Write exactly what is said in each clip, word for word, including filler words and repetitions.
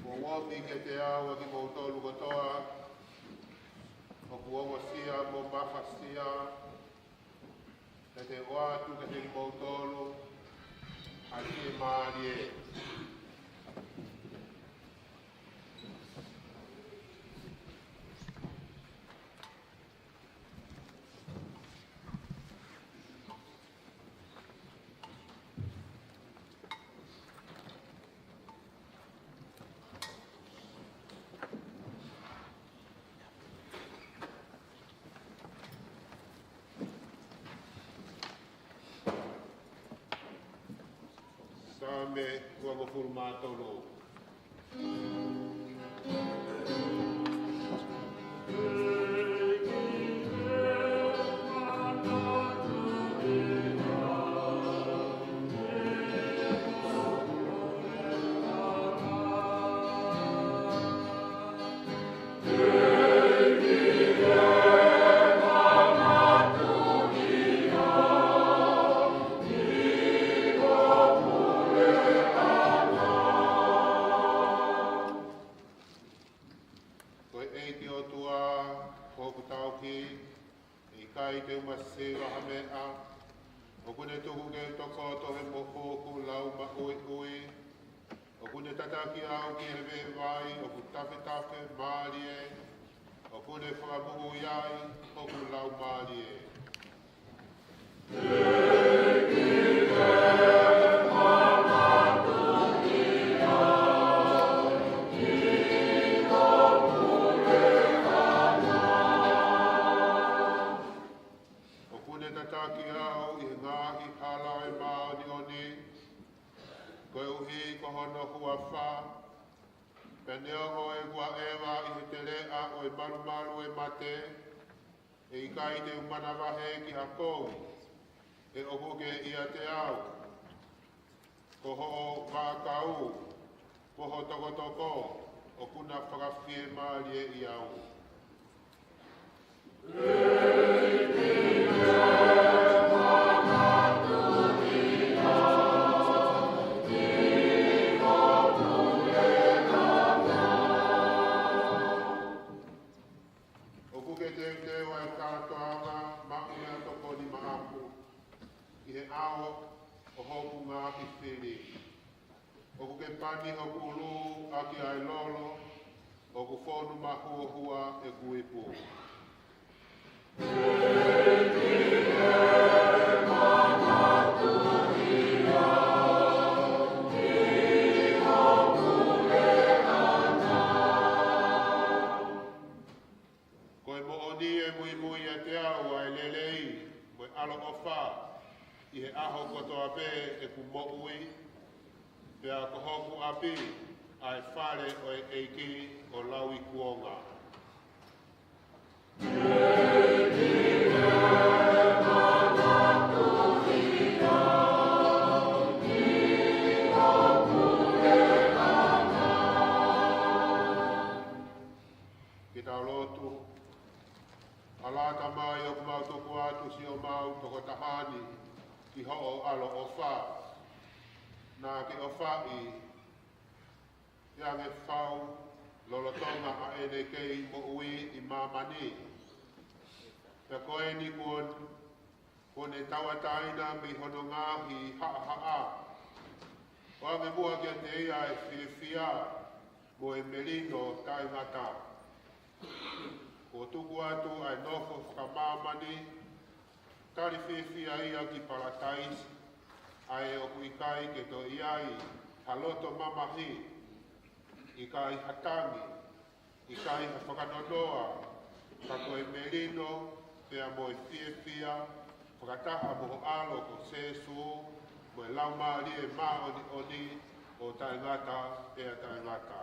Kuo u omi kiate au ʻa kimoutolu kotoa, ʻoku ou ongosia mo mafasia, pea te u ʻoatu kiate kimoutolu ha fiemālie. Saame uangofulu mā tolu. Ko e ʻEiki ʻOtua, ko hoku taoki, ʻe ʻikai te u masiva ha meʻa. ʻOku ne tuku ke u tokoto he moʻoku laumaʻuiʻui. ʻOku ne tataki au ki he veʻe vai ʻoku tafetafe mālie. ʻOku ne fakamoʻui ai hoku laumālie. ʻOku ne tataki au ʻi he ngaahi hala ʻo e māʻoniʻoni, koeʻuhi ko hono huafa. Pea neongo ʻeku ʻaʻeva ʻi he teleʻa ʻo e malumalu ʻo e mate, ʻe ʻikai te u manavahē ki ha kovi, he ʻoku ke ʻiate au. Ko hoʻo vaʻakau mo ho tokotoko ʻoku na fakafiemālieʻi au. ʻOku ke teuteu ʻa e kātoanga maʻu meʻatokoni maʻaku ʻi he ʻao ʻo hoku ngaahi fili. ʻOku ke pan Ki hoku ʻulu ʻaki ʻa e lolo, ʻoku fonu mahuohua ʻeku ipu. Ko e moʻoni ʻe muimui ʻiate au ʻa e lelei mo e ʻaloʻofa ʻi he ʻaho kotoa pē ʻeku moʻui, pea ko hoku ʻapi ʻa e fale ʻo e ʻEiki ʻo lauikuonga. Ke tau lotu. ʻAlā, Tamai, ʻoku mau tuku atu siʻomau tokotaha ni ki hoʻo ʻaloʻofa. Naʻa ke ʻofaʻi, pea ke fai lolotonga ʻa ʻene kei moʻui ʻi māmani. Pea ko eni kuo, kuo ne tauʻatāina mei hono ngaahi haʻahaʻa, ʻoange muʻa kiate ia e fiefia mo e melino taʻengata. Kuo tuku atu ʻa e nofo fakamāmani, tali fiefia ia ki Palataisi, ʻa ē ʻoku ʻikai ke toe ʻi ai ha loto mamahi, ʻikai ha tangi, ʻikai ha fakanonoa, ka ko e melino pea mo e fiefia, fakataha mo ho ʻAlo ko Sēsū, mo e Laumālie Māʻoniʻoni, ʻo taʻengata pea taʻengata.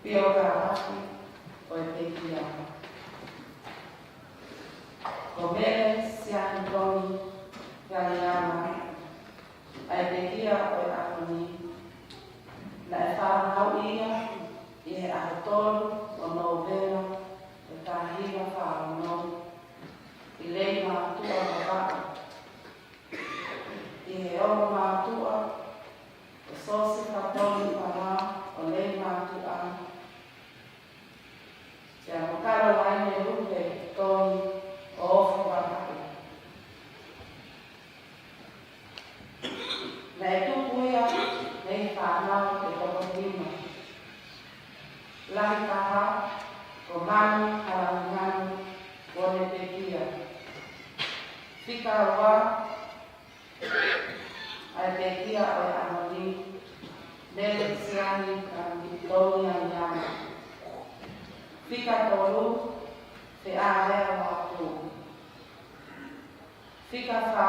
Fiokalafi ʻo e pekia. Ko Mele Siahi Tongi Kaliama, ʻa e pekia ʻo e ʻaho ni, naʻe fānau ia ʻi he ʻaho tolu ʻo Nōvema ʻo e taha hiva fā ono, ʻi Leimātuʻa, Vavaʻu, ʻi he ongo mātuʻa ʻo Siosefa Tongi Pama ʻo Leimātuʻa, pea mo Kalolaine Lupe Tongi ʻo Ofi, Vavaʻu. Naʻe tupu ia mei he fānau ʻe toko nima. Lahi taha ko Manu Halaunganu, ko ʻene pekia. Fika ua, ʻa e pekia ʻo e ʻaho ni, Mele Siahi Tongi Kaliama. Fika tolu, Fealea Vatu. Fika fā,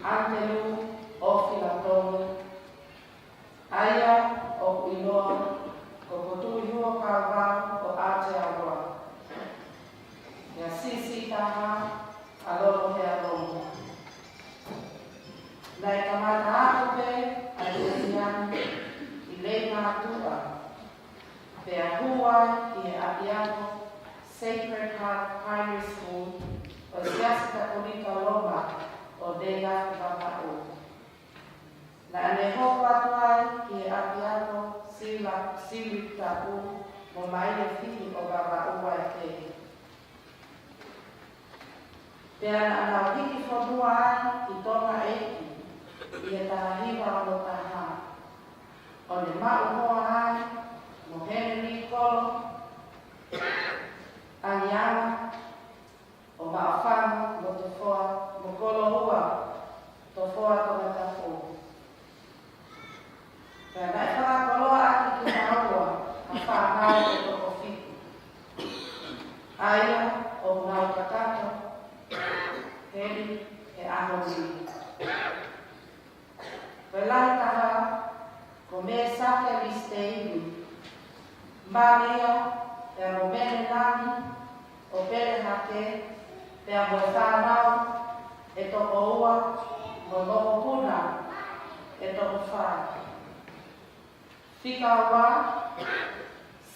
ʻAngitelu ʻOfila Tongi, ʻa ia ʻoku ʻiloa ko Potuʻi Huo Kauvau ʻo Aotearoa. Pea siʻisiʻi taha, ʻa Lolo Healonga. Naʻe kamata atu pē ʻa e pekia ni ʻi Leimātuʻa, pea hū ai ki he ʻapiako Sacred Heart Primary School ʻo e Siasi Katolika Loma ʻo Neiafu, Vavaʻu. Naʻa ne hoko atu ai ki he ʻapiako Sila, Sili Tapu mo Maile Fihi ʻo Vavaʻu ai pē. Pea naʻa nau hiki fonua ai ki Tonga ʻEiki ʻi he taha hiva ono taha, ʻo ne maʻu hoa ai mo Henry Kolo ʻAngianga ʻo Maʻufanga mo Tofoa, mo Koloua Tofoa Tongatapu. Pea naʻe fakakoloa ʻaki kinaua ha fānau ʻe toko fitu, ʻa ia ʻoku nau kakato heni he ʻaho ni. Ko e lahi taha ko Mēsake Lisiteini, Malia, pea mo Mele Langi ʻo Pelehake, pea mo e fānau ʻe toko ua, mo e mokopuna ʻe toko fā. Fika ua,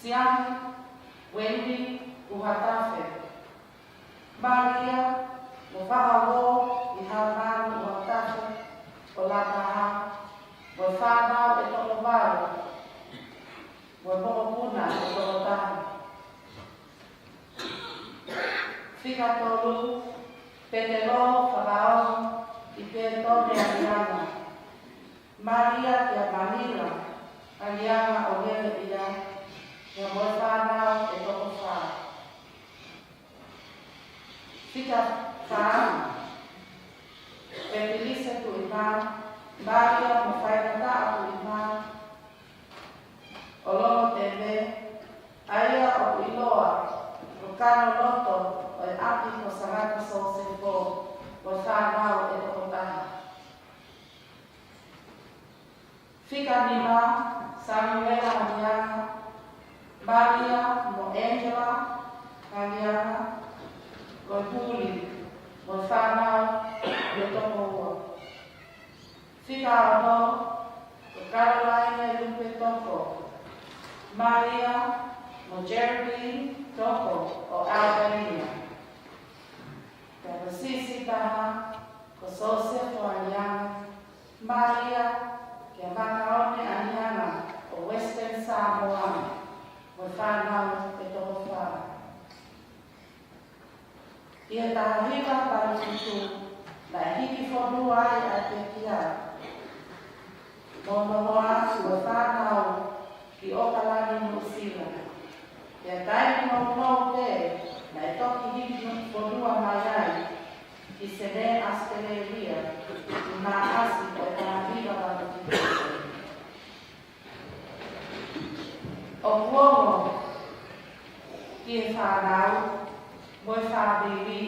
Siahi Wendy Uhatafe, Malia mo Fakaʻuho ʻi Haumanu Uhatafe ʻo Lataha, mo e fānau ʻe toko valu, mo e mokopuna ʻe toko taha. Fika tolu, Petelo Fakaʻuho ʻi Petone ʻAngianga, Malia kia Manila ʻAngianga ʻo Lele ia, pea mo e fānau ʻe toko fā. Fika fā, Petilise Tuʻimā, Malia mo Faingataʻa Tuʻimā ʻo Longoteme, ʻa ia ʻoku ʻiloa ko Kanoloto ʻo e ʻapi ko Sangata Sosefo, mo e fānau ʻe toko taha. Fika nima, Samuela ʻAngianga, Malia mo Angela ʻAngianga, ko Huli, mo e fānau ʻe toko ua. Fika ono, ko Caroline Lupe Toko, Malia mo Geraldine Toko ʻo Albania. Pea ko e siʻisiʻi taha, ko Sosefo ʻAngianga, Malia kia Makaone ʻAngianga ʻo Western Samoa, mo e fānau ʻe toko fā. ʻI he taha hiva valu fitu, naʻe hiki fonua ai ʻa e pekia, mo noho atu ʻa e fānau ki ʻOkalani, Nuʻusila. Pea taimi nounou pē naʻe toki hiki fonua mai ai ki Senē, ʻAositelēlia, ʻi Maʻasi ʻo e taha hiva valu fitu. ʻOku ongo ki he fānau mo e fāmili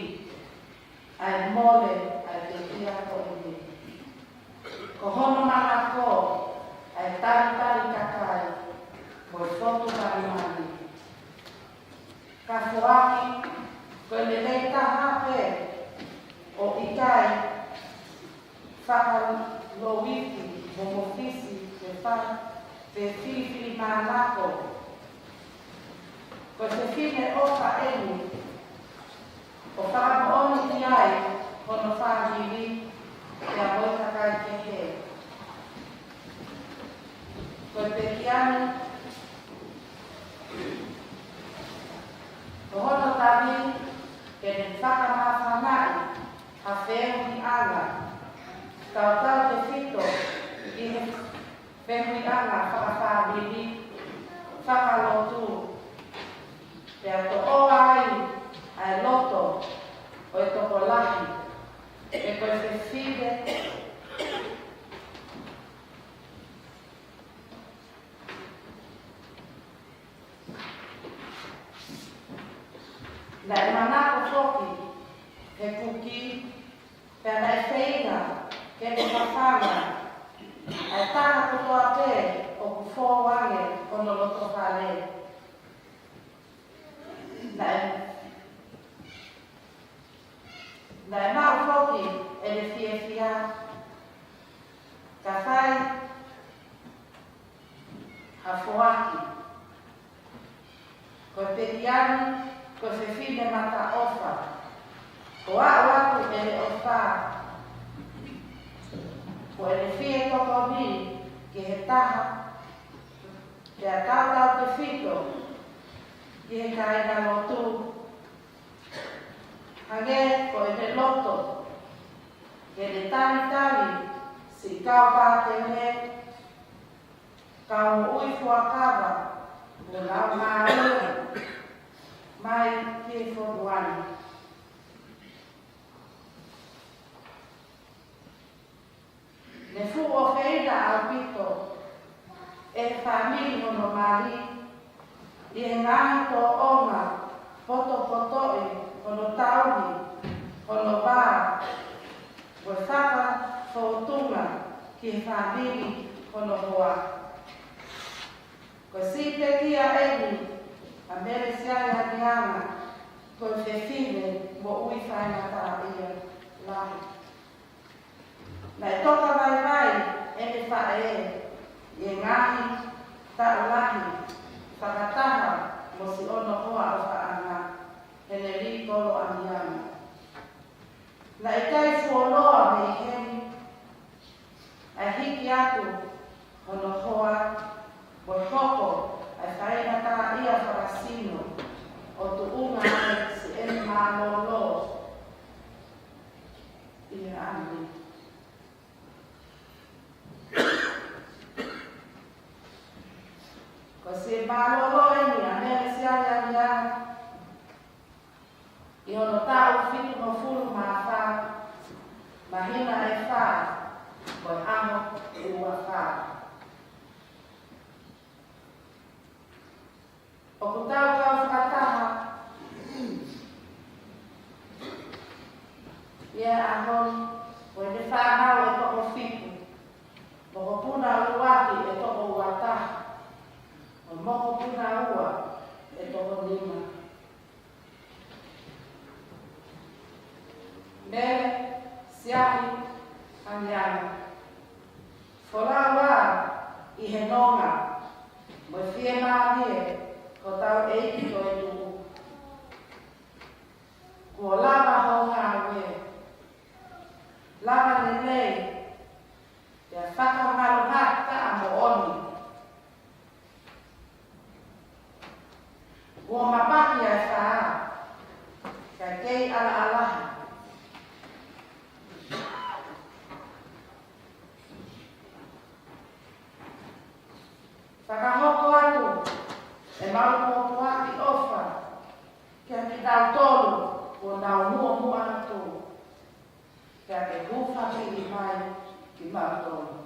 ʻa e mole ʻa e pekia ko eni. Ko hono manako ʻa e talitali kakai mo e fotu Fakalouifi mo Mōsese, ke fa-, ke filifilimānako. Ko e fefine ʻofa eni, ʻo fakamoʻoni ki ai hono fāmili, pea mo e kakai kehe. Ko e pekia ni, ko hono tali, ke ne fakamāfanaʻi ha fehuʻiʻanga, tautautefito ʻi he fehuʻiʻanga fakafāmili, fakalotu, pea toʻo ai ʻa e loto ʻo e tokolahi, he ko e fefine naʻe manako foki he kuki, pea naʻe feinga ke ne fafanga ʻa e tangata kotoa pē ʻoku fou ange hono loto fale. Naʻe, naʻe maʻu foki ʻene fiefia, ka fai ha foaki. Ko e pekia ni, ko e fefine mataʻofa. Ko e ʻoatu ʻene ʻofa, ko ʻene fie tokoni ki he taha, pea tautautefito ki he kāingalotu. Hangē ko ʻene loto ke ne talitali siʻi kau pātele, kau moʻui fuakava, mo lau mālō mai ki he fonua ni. Ne fuʻu ʻofeina ʻaupito ʻe he fāmili hono mali, ʻi he ngaahi tōʻonga potopotoʻi hono tauhi hono vā, mo e fakafōtunga ki he fāmili hono hoa. Ko e siʻi pekia eni ʻa Mele Siaʻi Aniana, ko e fefine moʻui faingataʻaʻia lahi. Naʻe toka vaivai ʻene faʻē ʻi he ngaahi taʻu lahi fakataha mo siʻono hoa ʻofaʻanga, Henelī Kolo Aniana. Naʻe ʻikai fuoloa mei heni ʻa e hiki atu hono hoa, mo hoko ʻa e faingataʻaʻia fakasino, ʻo tuʻunga ai siʻene mālōlō ʻi he ʻaho ni. Ko e siʻi mālōlō eni ʻa Mele Siaʻi Aniana ʻi hono taʻu fitungofulu mā fā, māhina ʻe fā, mo e ʻaho ʻe ua fā. ʻOku tau kau fakataha ʻi he ʻaho ni, ko ʻene fānau ʻe toko fitu, mokopuna ʻuluaki ʻe toko ua taha, mo e mokopuna ua ʻe toko nima. Mele Siaʻi Aniana. Folau ā ʻi he nonga mo e fiemālie hotau ʻEiki toetuʻu. Kuo lava hoʻo ngāue. Lava lelei, pea fakamalumalu ka moʻoni. Kuo mapaki ʻa e fā, kae kei ʻalaʻala. Fakahoko atu ʻemau pōpoaki ʻofa kiate kinautolu kuo nau muʻomuʻa atu, pea ke hūfaki mai kimautolu.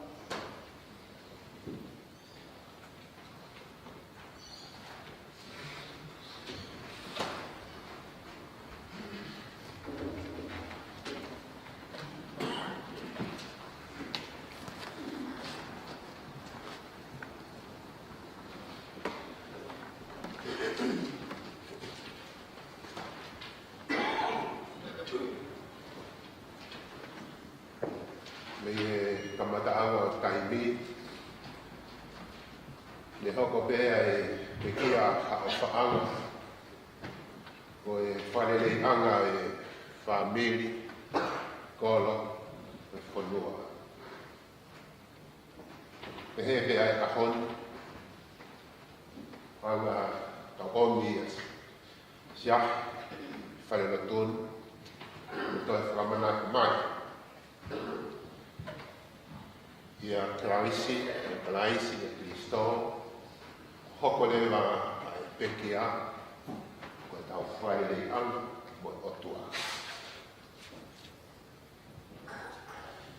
Mei he kamataʻanga ʻo taimi, ne hoko pē ʻa e pekia haʻo faʻanga ko e fakaleleiʻanga ʻo e fāmili, kolo, ʻo e fonua. Pehē pē ʻa e ʻaho ni, ʻa e ʻaho ʻoku tau ʻomi ʻa e siasi, falelotu ni, mo toe fakamanatu mai ʻia Kalaisi, ʻia Kalaisi, ʻia Kalaisi, hoko leva ʻa e pekia ko ʻetau fakaleleiʻanga mo e ʻOtua.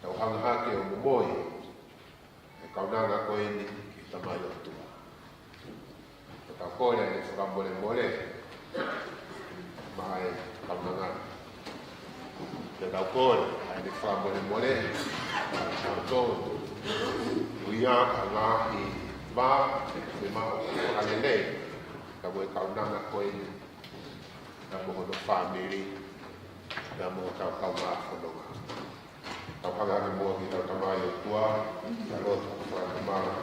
Tau hanga hake ʻo momoi e kaunanga ko eni ki he Tamai ʻOtua. Tau kole ʻa e fakamolemole maʻa e kaunanga. Tau kole ʻa e fakamolemole maʻa kitautolu, ʻuhinga ki he ngaahi vā, ke mau fakalelei ʻa e kaunanga ko eni, pea mo hono fāmili, pea mo hotau kaungā fononga. Tau hanga hake muʻa ki heʻetau Tamai ʻOtua, ʻi he lotu fakatomala.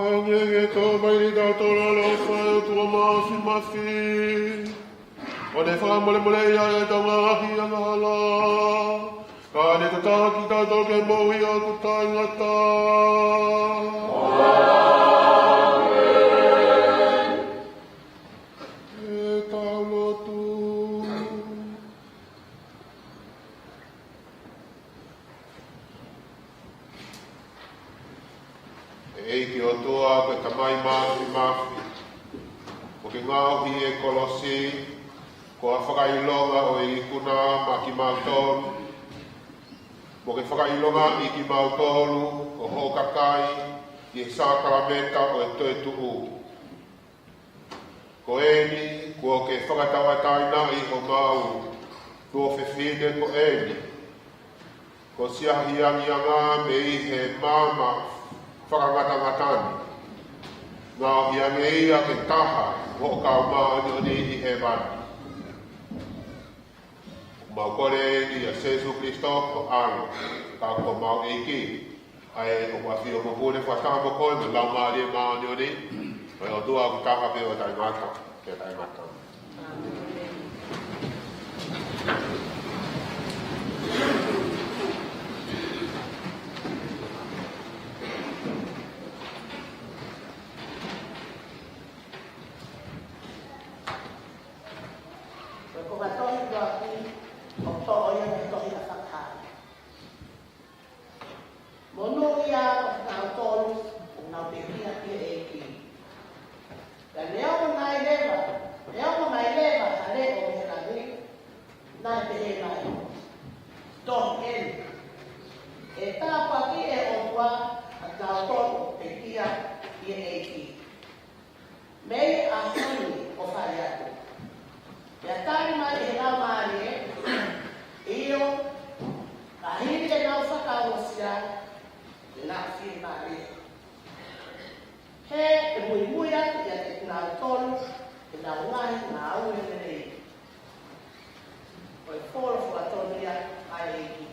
Hangē ko e tō mai ʻi tautolu ʻa e ʻaloʻofa ʻa e ʻOtua Māfimafi, ʻo ne fakamolemoleʻi ʻa ʻetau ngaahi angahala, ka ne tataki kitautolu ki he moʻui ʻoku taʻengata. Ke tau lotu. ʻE ʻEiki ʻOtua, ko e Tamai Māfimafi, kuo ke ngaohi ʻi he kolosi ko ha fakaʻilonga ʻo e ikuna maʻa kimautolu, mo ke fakaʻilongaʻi kimautolu ko hoʻo kakai ʻi he sākalamēniti ʻo e toetuʻu. Ko eni, kuo ke fakatauʻatāinaʻi homau tuofefine ko eni, ko Siahi Angianga, mei he maama fakangatangata ni. Ngaohi ange ia ke taha ʻo hoʻo kau māʻoniʻoni ʻi hēvani. Mau kole eni ʻia Sīsū Kalaisi ko ho ʻAlo, ka ko homau ʻEiki, ʻa ē ʻoku ʻafio mo pule fakataha mo koe mo e Laumālie Māʻoniʻoni, Ko e ʻOtua ʻoku tauha pē ʻo taʻengata, pea taʻengata. Ko e konga tohi ʻuluaki ʻoku toʻo ia mei he tohi ʻa Fakahā. Monūʻia ʻa kinautolu ʻoku nau pekia ki he ʻEiki. Pea neongo nai leva, neongo nai leva ha leʻo mei langi, naʻe pehē mai, tohi eni, ʻe tāpuakiʻi ʻe he ʻOtua ʻa kinautolu ʻoku pekia ki he ʻEiki. Mei he ʻaho ni ʻo fai atu. Pea tali mai ʻe he Laumālie, ʻio, ka hili ʻenau fakaongosia, te nau fiemālie. He ʻe muimui atu ʻiate kinautolu ʻenau ngaahi ngāue lelei. Ko e folofola tonu ia ʻa e ʻEiki.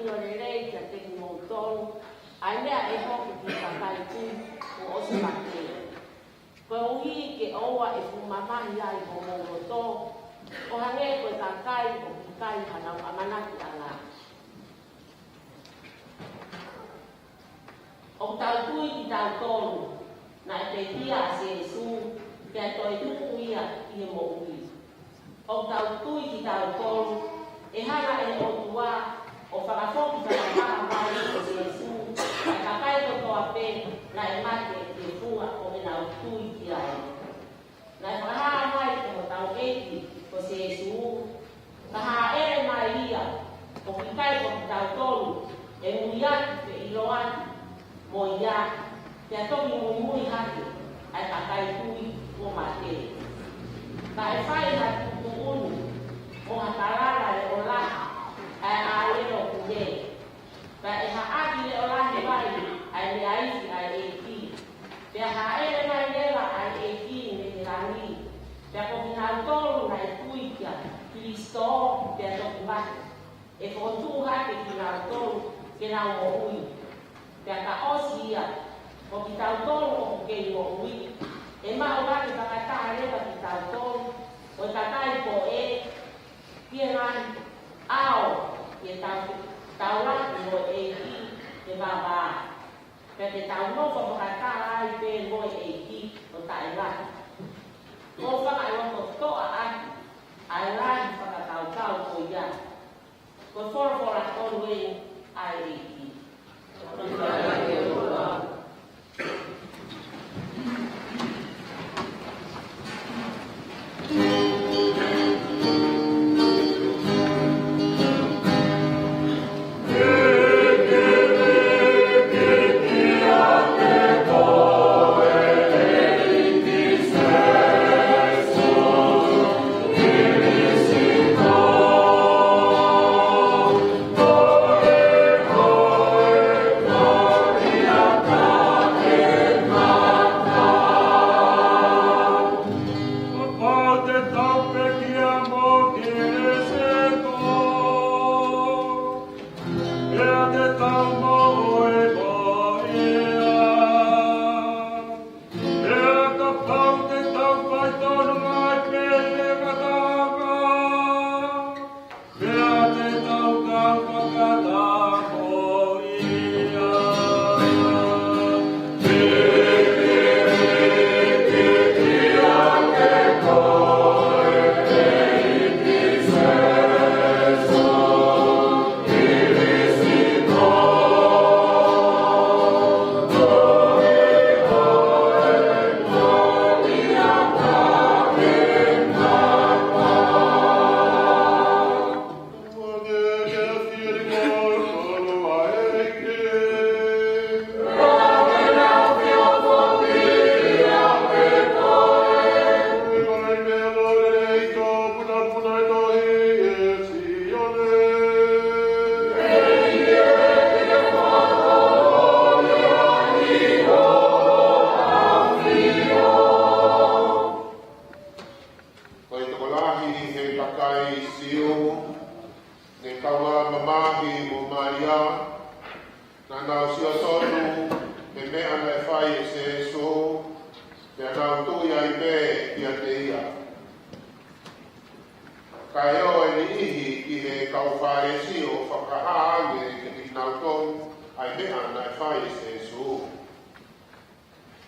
ʻIlo lelei kiate kimoutolu ʻa e meʻa ʻe hoko ki he kakai kui kuo ʻosi mate, koeʻuhi ke ʻoua ʻe fuʻu mamahi ai homou loto, ʻo hangē ko e kakai ʻoku ʻikai hanau ʻamanakiʻanga. ʻOku tau tui kitautolu naʻe pekia ʻa Sīsū, pea toe tuʻu ia ʻi he moʻui. ʻOku tau tui kitautolu ʻe hanga ʻe he ʻOtua ʻo fakafoki fakataha mai ʻo Sīsū ʻa e kakai kotoa pē naʻe mate ke fua ʻo ʻenau tui ki ai. Naʻe fakahā mai ʻe hotau ʻEiki ko Sīsū, ka hāʻele mai ia, ʻoku ʻikai ko kitautolu ʻe muiaki pe ʻiloaki mo ia, pea toki muimui hake ʻa e kakai kui kuo mate. Ka ʻe fai ha tuʻutuʻuni mo ha kalanga leʻolahi ʻa e ʻāngelo pule, pea ʻe haʻaki leʻolahi mai ʻa e meʻa ifi ʻa e ʻEiki. Pea hāʻele mai leva ʻa e ʻEiki mei he langi, pea ko kinautolu naʻe tui kia Kilisitō pea toki mate, ʻe fokotuʻu hake kinautolu ke nau moʻui. Pea ka ʻosi ia, ko kitautolu ʻoku kei moʻui, ʻe maʻu hake fakataha leva kitautolu mo e kakai ko ē ki he ngaahi ʻao, ke tau, tau lahi mo e ʻEiki he vavā. Pea te tau nofo fakataha ai pē mo e ʻEiki ʻo taʻengata. Ko e fakalototoʻa ʻaki ʻa e ngaahi fakakaukau ko ia. Ko e folofola tonu eni ʻa e ʻEiki. Kapau te tau pekia mo Kalaisi, pea te tau moʻui mo ia. Pea kapau te tau faitonu mai pē ʻi he fakataha, pea te tau kau fakataha mo ia. Ko e tokolahi he kakai Siu, ne kaungā mamahi mo Malia, naʻa nau sio tonu he meʻa naʻe fai ʻe Sīsū, pea nau tui ai pē kiate ia. Kae ō e niʻihi ki he kau Fālesi ʻo fakahā ange kiate kinautolu ʻa e meʻa naʻe fai ʻe Sīsū.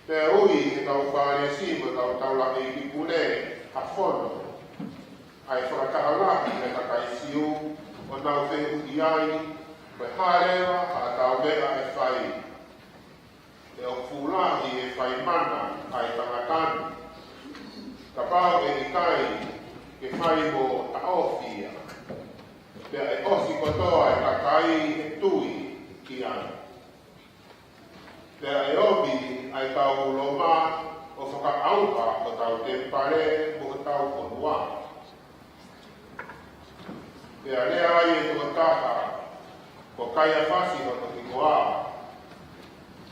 Pea ui ʻe he kau Fālesi mo e kau taulaʻeiki pule ha fono ʻa e fakataha lahi ʻa e kakai Siu, ʻo nau fehuʻi ai, ko e hā leva haʻatau meʻa ʻe fai? He ʻoku fuʻu lahi e fai mana ʻa e tangata ni. Kapau ʻe ʻikai ke fai mo taʻofi ia, pea ʻe ʻosi kotoa e kakai ʻe tui ki ai. Pea ʻe omi ʻa e kau Loma ʻo fakaʻauha hotau temipale mo hotau fonua. Pea lea ai e tokotaha ko Kaiafasi hono hingoa,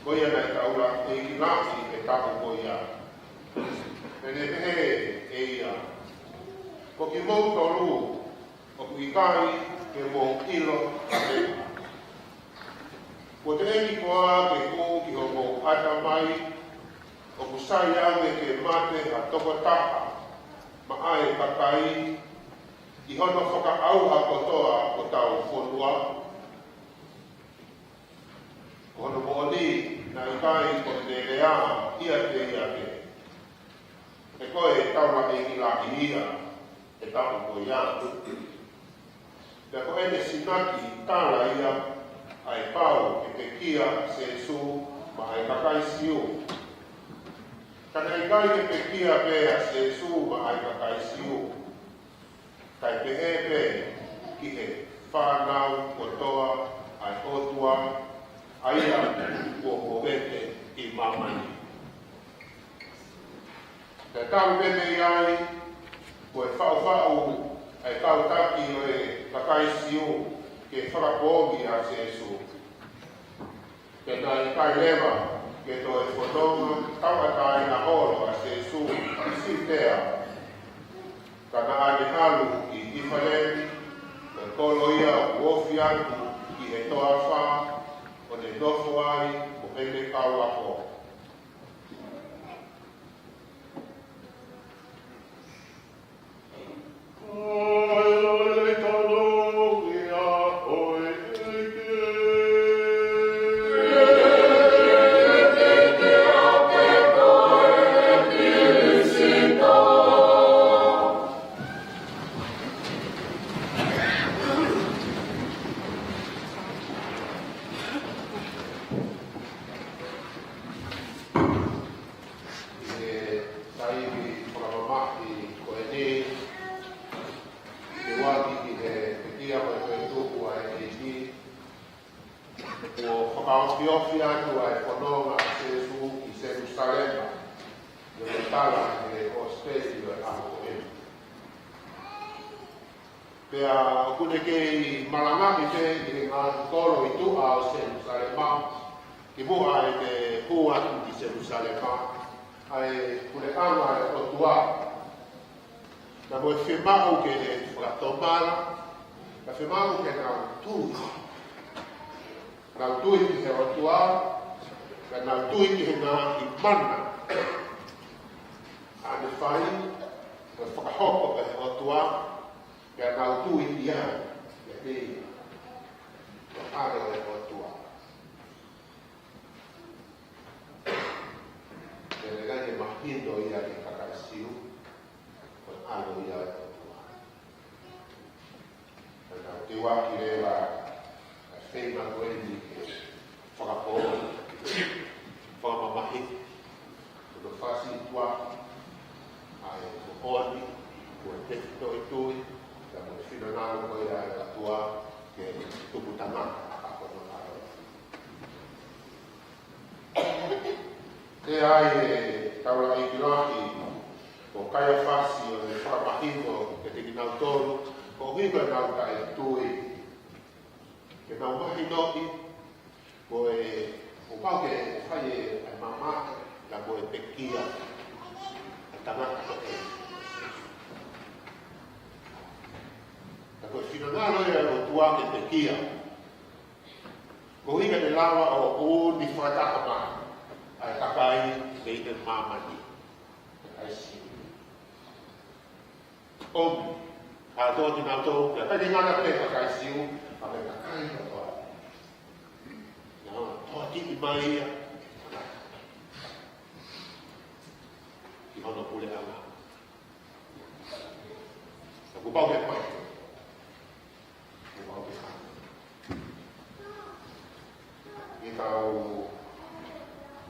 ko ia naʻe taulaʻeiki lahi he taʻu ko ia. Pea ne pehē ʻe ia, Ko kimoutolu ʻoku ʻikai ke mou ʻilo ha meʻa. Kuo teʻeki koā ke hū ki homou ʻatamai ʻoku sai ange ke mate ha tokotaha maʻá e kakai ʻi hono fakaʻauha kotoa hotau fonua? Ko hono moʻoni, naʻe ʻikai ko ʻene lea ʻiate ia pē. He ko e taulaʻeiki lahi ia he taʻu ko ia. Pea ko ʻene sinaki tala ia ʻa e pau ke pekia ʻa Sēsū maʻá e kakai Siu. Ka naʻe ʻikai ke pekia pē ʻa Sēsū maʻá e kakai Siu, kae pehē pē ki he fānau kotoa ʻa e ʻOtua, ʻa ia kuo movete ʻi māmani. Pea talu pē mei ai, ko e faʻufaʻu ʻa e kau taki ʻo e kakai Siu ke fakapoongi ʻa Sēsū. Pea naʻe ʻikai leva ke toe fononga tauʻatāina holo ʻa Sēsū ʻi Siutea. Ka naʻá ne halu ki ʻIfalemi, ko e kolo ia ʻoku ofi atu ki he toafa, ʻo ne nofo ai mo ʻene kau ako. ʻI he taimi fakamamahi ko eni, ʻi he ʻuhinga ki he pekia mo e toetuʻu ʻa e ʻEiki, kuo fakaofiofi atu ʻa e fononga ʻa Sēsū ʻi Selusalema, ʻi hono tala ʻe he ʻAposetolo ʻi he ʻaho ko eni. Pea ʻoku ne kei malangaʻi pē ʻi he ngaahi kolo ʻi tuʻa ʻo Selusalema, kimuʻa ʻene hū atu ki Selusalema, ʻa e puleʻanga ʻo e ʻOtua. Naʻa mo e fiemaʻu ke fakatomala, naʻa fiemaʻu ke nau tui. Nau tui ki he ʻOtua, ka nau tui ki he ngaahi mana ʻa ʻene fai, ʻo fakahoko ʻe he ʻOtua, pea nau tui ia, ia pē ia. Ko e ʻAlo ʻo e ʻOtua. Pea naʻe ʻikai ke mahino ia ki he kakai Siu, ko e ʻAlo ia ʻo e ʻOtua. Pea naʻa teu ʻaki leva ʻa e feinga ko eni ke fakapoongi, fakamamahiʻi, ko e fakasītuʻa ʻa e moʻoni, ko e tefitoʻi tui, pea mo e finangalo ko ia ʻa e ʻOtua ke tupu tangata ʻa hono ʻAlo. ʻE ʻi ai e taulaʻeiki lahi ko Kaiafasi ʻo ne fakamahino kiate kinautolu, koeʻuhi ko ʻenau taʻetui, ke nau mahinoʻi, ko e, kuo pau ke fai e, e mamahi, ka ko e pekia ʻa e tangata ko ē. Ka ko e finangalo ia ʻo e ʻOtua ke pekia, koeʻuhi ke ne lava ʻo ʻuni fakataha mai ʻa e kakai mei he māmani ʻa e Siu. ʻOmi ʻa e tō kinautolu, pea ʻikai ke ngata pē kakai Siu, ka mo e kakai kotoa. Naʻa tō ki mai ia ki hono puleʻanga. Ka kuo pau ke pai. Kuo pau ke pai. ʻI heʻetau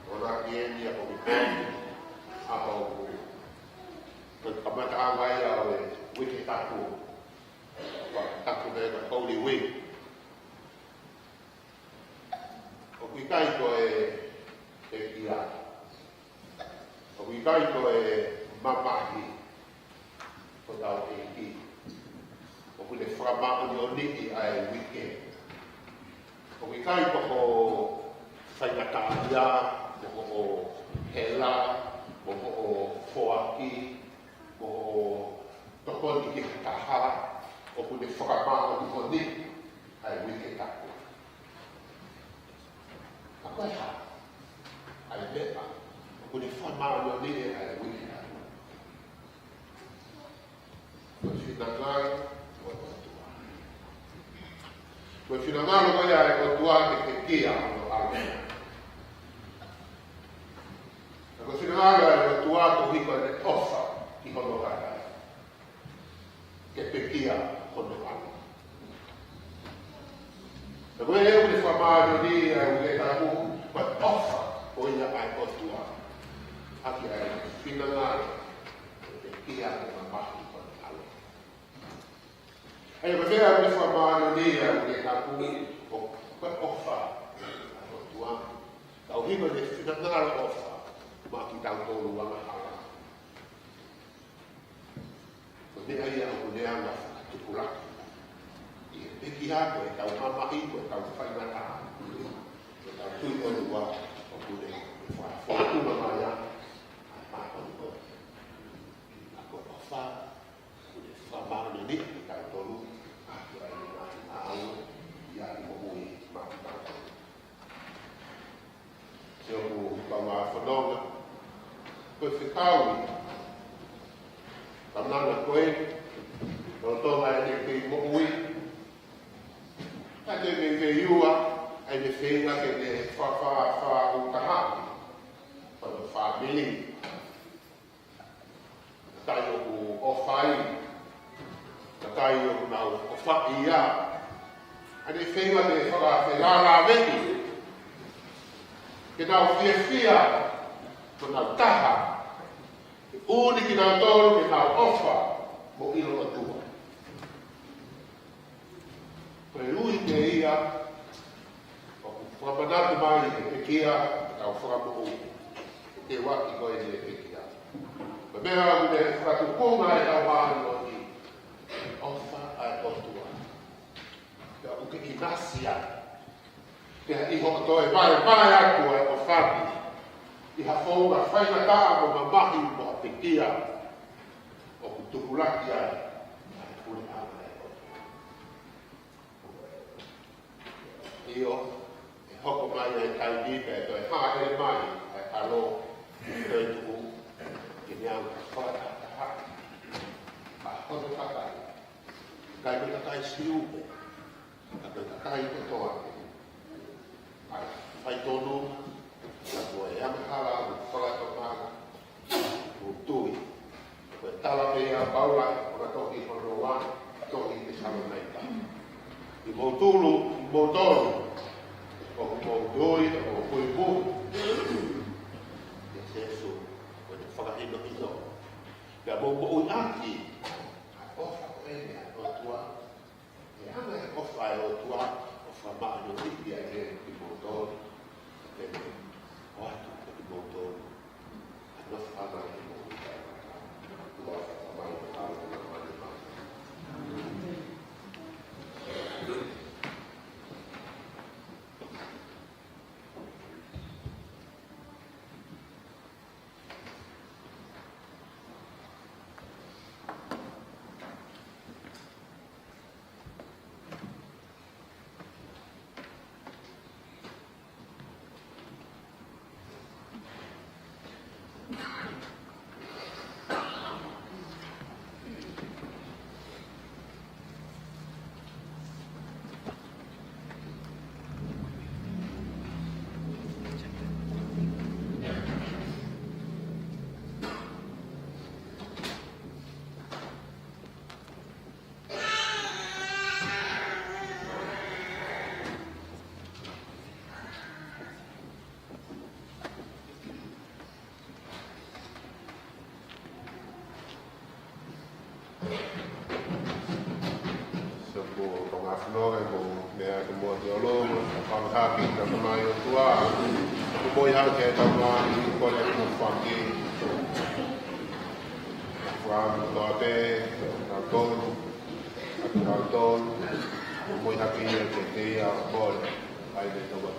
ʻamanaki eni ʻa e pō ko eni, ʻa e pō ko eni, ko e kamataʻanga ia ʻo e uike tapu. Pea tapu pē ko e Holy Week. ʻOku ʻikai ko e pekia. ʻOku ʻikai ko e mamahi hotau ʻEiki. ʻOku ne fakamāʻoniʻoniʻi ʻa e uike. ʻOku ʻikai ko hoʻo faingataʻaʻia, mo hoʻo hela, mo hoʻo foaki, mo hoʻo tokoni ki ha taha, ʻoku ne fakamāʻoniʻoniʻi ʻa e uike tapu. Ko e hā ʻa e meʻa ʻoku ne fakamāʻoniʻoniʻi ai ʻa e uike? Ko e finangalo ʻo e ʻOtua. Ko e finangalo ko ia ʻa e ʻOtua ke pekia hono ʻAlo. Ka ko e finangalo ʻa e ʻOtua koeʻuhi ko ʻene ʻofa ki hono kakai ke pekia hono ʻAlo. Ka ko e ʻuhinga ʻoku ne fakamāʻoniʻoniʻi ʻa e uike tapu, ko e ʻofa ko ia ʻa e ʻOtua ʻaki ʻa e finangalo ke pekia mo mamahi hono ʻAlo. ʻA ia ko e meʻa ʻoku ne fakamāʻoniʻoniʻi ʻa e uike tapu, ko e ʻofa ʻa e ʻOtua. Ka ʻoku ʻi ai ʻene finangalo ʻofa maʻa kitautolu angahala. Ko e meʻa ia ʻoku ne hanga ʻo fakatupulaki ʻi he pekia ko ʻetau mamahi, ko ʻetau faingataʻa, ko ʻetau tui ʻOtua, ʻoku ne fakafōtunga mai ai ʻa e māʻoniʻoni. Ka ko e ʻofa ʻoku ne fakamāʻoniʻoniʻi kitautolu ʻaki ʻa e ngaahi ngāue ʻi he moʻui maʻa kitautolu. Sio ki he fononga, ko e fekau ʻa e fononga ko ē, lolotonga ʻene kei moʻui, naʻe kei veiua ʻene feinga ke ne fa-, fa-, fa-, ʻuta hake hono fāmili. Kakai ʻoku ʻofa ai, kakai ʻoku nau ʻofa ia. ʻA ʻene feinga ke fakafelālāveʻi, ke nau fiefia, ke nau taha, ke ʻunuʻi kinautolu ke nau ʻofa mo ʻilo ʻOtua. Ko e ui pē ia ʻoku fakamanatu mai ʻe he pekia ʻetau fakamoʻui. Ko e teuaki ko ē ʻo e pekia. Ko e meʻa ʻoku ne fakatupunga ai ʻetau māʻoniʻoni, ʻofa ʻa e ʻOtua. Pea ʻoku ke ʻinasi ai. Pea ʻi hoʻo toe vaevae atu ʻa e ʻofa ni ʻi ha founga faingataʻa mo mamahi mo ha pekia, ʻoku tupulaki ai ʻa e puleʻanga ʻo e ʻOtua. ʻIo, ʻe hoko mai ʻa e taimi pea ʻe toe hāʻele mai ʻa e ʻAlo, ʻe toe tuʻu, ke ne hanga ʻo fakatahatahaʻi ʻa hono kakai. ʻIkai ko e kakai Siu pē, ka ko e kakai kotoa pē. ʻA e faitotonu, ka ko e angahala mo e fakatomala, mo e tui. Ko e tala pē ʻa Paula ʻi he fakatohi hono ua, tohi Tesalonaika. ʻI moutolu, ʻi moutolu, ʻoku mou tui, ʻoku mou puipuhi ʻia Sīsū, ko ʻene fakahinohino. Pea mou moʻuiʻaki ʻa e ʻofa ko eni ʻa e ʻOtua. ʻE hanga ʻe he ʻofa ʻa e ʻOtua ʻo fakamāʻoniʻoniʻi ʻa e ʻEiki kimoutolu. Pea ʻoatu kiate kimoutolu ʻa e nofoʻanga ʻo e moʻui taʻengata. Tuʻa fakamāʻoniʻoni. Sio ki he Tonga Fononga, mo e meʻa ke mou ʻilo, mo e fakahā ki he Tamai ʻOtua. Ko e moʻui hake ʻa e Tamai, ko e kole ʻa e ʻOtua. Fakamolemole atu kiate kimoutolu, ʻa kimoutolu, ko e moʻui hake ia kiate ia ʻo e kole ʻa e ʻOtua.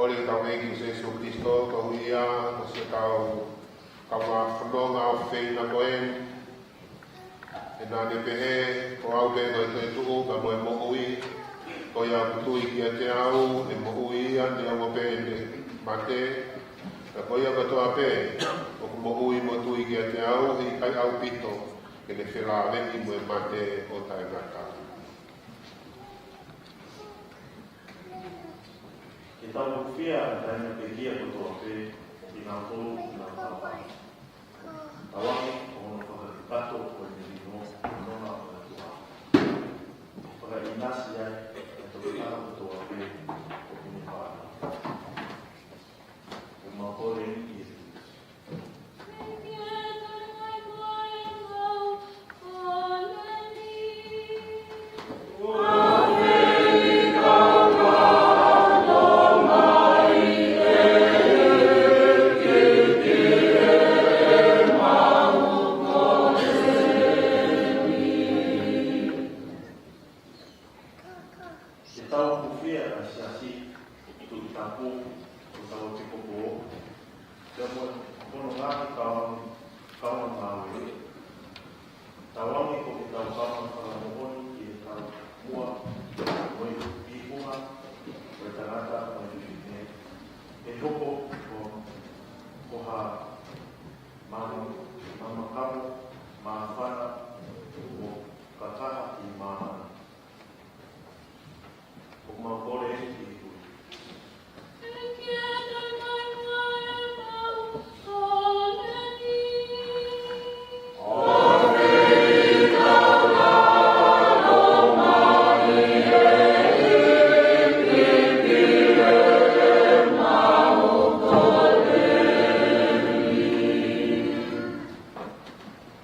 Kole ki hotau ʻEiki ko Sīsū Kalaisi, ko ia, ko siʻetau kaungā fononga ʻofeina ko eni. ʻE naʻa ne pehē, ko au pē ko e toetuʻu pea mo e moʻui, ko ia ʻoku tui kiate au, ʻe moʻui ia neongo pē ʻene mate. Pea ko ia kotoa pē ʻoku moʻui mo tui kiate au, ʻe ʻikai ʻaupito ke ne felāveʻi mo e mate ʻo taʻengata. Ke tau hūfia ʻa e kāinga pekia kotoa pē, kinautolu ʻoku nau tauhi. Tauange ko hono fakakakato ʻo e melino ʻo e nonga ʻo e ʻOtua. Fakaʻinasi ai ʻa e tokotaha kotoa pē ʻoku ne fānau. ʻOku mau kole eni ʻia Kalaisi. Ke tau hūfia ʻa e siasi, Tuʻi Tapu, ʻo tau ʻEpikopō, pea mo hono ngaahi kaunga, kaungā ngāue. Tauange ko ʻetau kaungā fakamoʻoni ki heʻetau muʻa, mo e ikuʻanga ʻo e tangata mo e fefine, ʻe hoko ko, ko ha manu, manu makamu, māfana, mo kakaha ʻi māmani. ʻOku mau kole eni ʻia Kalaisi.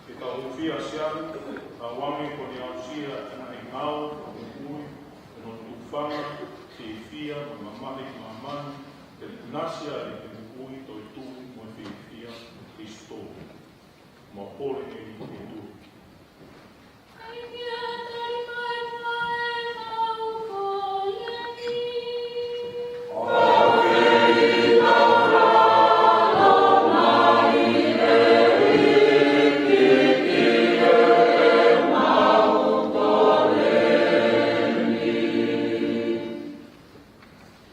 Ke tau hūfia ʻa Sialu, tauange ko ʻene aʻusia ʻa e ngaahi ngāue ʻo e moʻui, ʻo ne tufanga, fiefia, mo mamahi ʻi māmani, ke ʻinasi ai ʻi he moʻui, toetuʻu, mo e fiefia ʻo Kalaisi. Mau kole eni ʻia Kalaisi.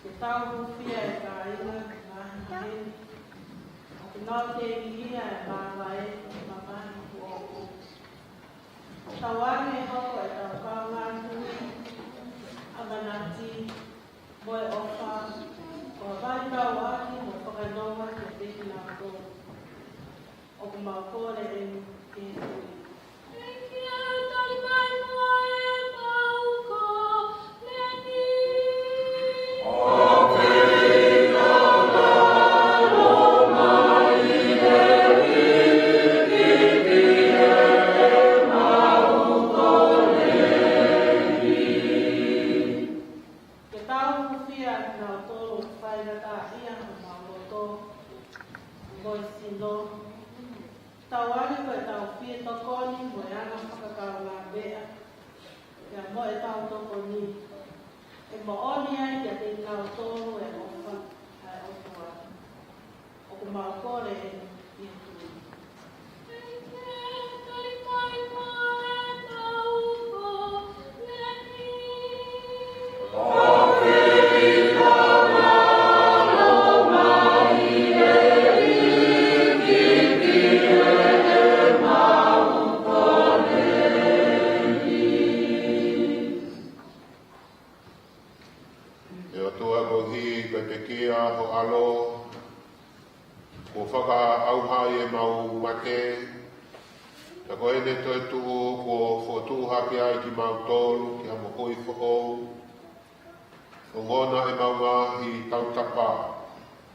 Ke tau hūfia ʻa e kāinga ngaahi heni, ʻoku nau tēvihia ʻa e māvae ʻo e mamahi kuo ʻosi. Tauange ʻe hoko ʻetau kaungā tui, ʻamanaki, mo e ʻofa, ko ha vaitau ʻaki mo fakanonga kiate kinautolu. ʻOku mau kole eni ʻia Kalaisi. Ke tau hūfia ʻa kinautolu ʻoku faingataʻaʻia homau loto mo e sino. Tauange ko ʻetau fie tokoni mo e anga fakakaungāmeʻa, pea mo ʻetau tokoni, ʻe moʻoni ai kiate kinautolu e ʻofa ʻa e ʻOtua. ʻOku mau kole eni ʻia Kalaisi. ʻE ʻOtua koeʻuhi ko e pekia ho ʻAlo, kuo fakaʻauha ʻi heʻemau mate, pea ko ʻene toetuʻu kuo fokotuʻu hake ai kimautolu ki ha moʻui foʻou. Ongona ʻemau ngaahi tautapa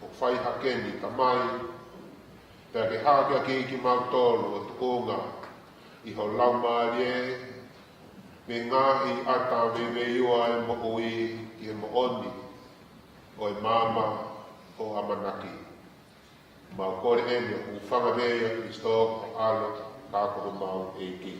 ʻoku fai hake ni, Tamai, pea ke hakeakiʻi kimautolu ʻo tuʻunga ʻi ho Laumālie, mei he ngaahi ʻata veiveiua ʻo e moʻui ki he moʻoni ʻo e maama ʻo e ʻamanaki. Mau kole eni ʻo hūfanga pē ʻia Kalaisi ko ho ʻAlo, ka ko homau ʻEiki.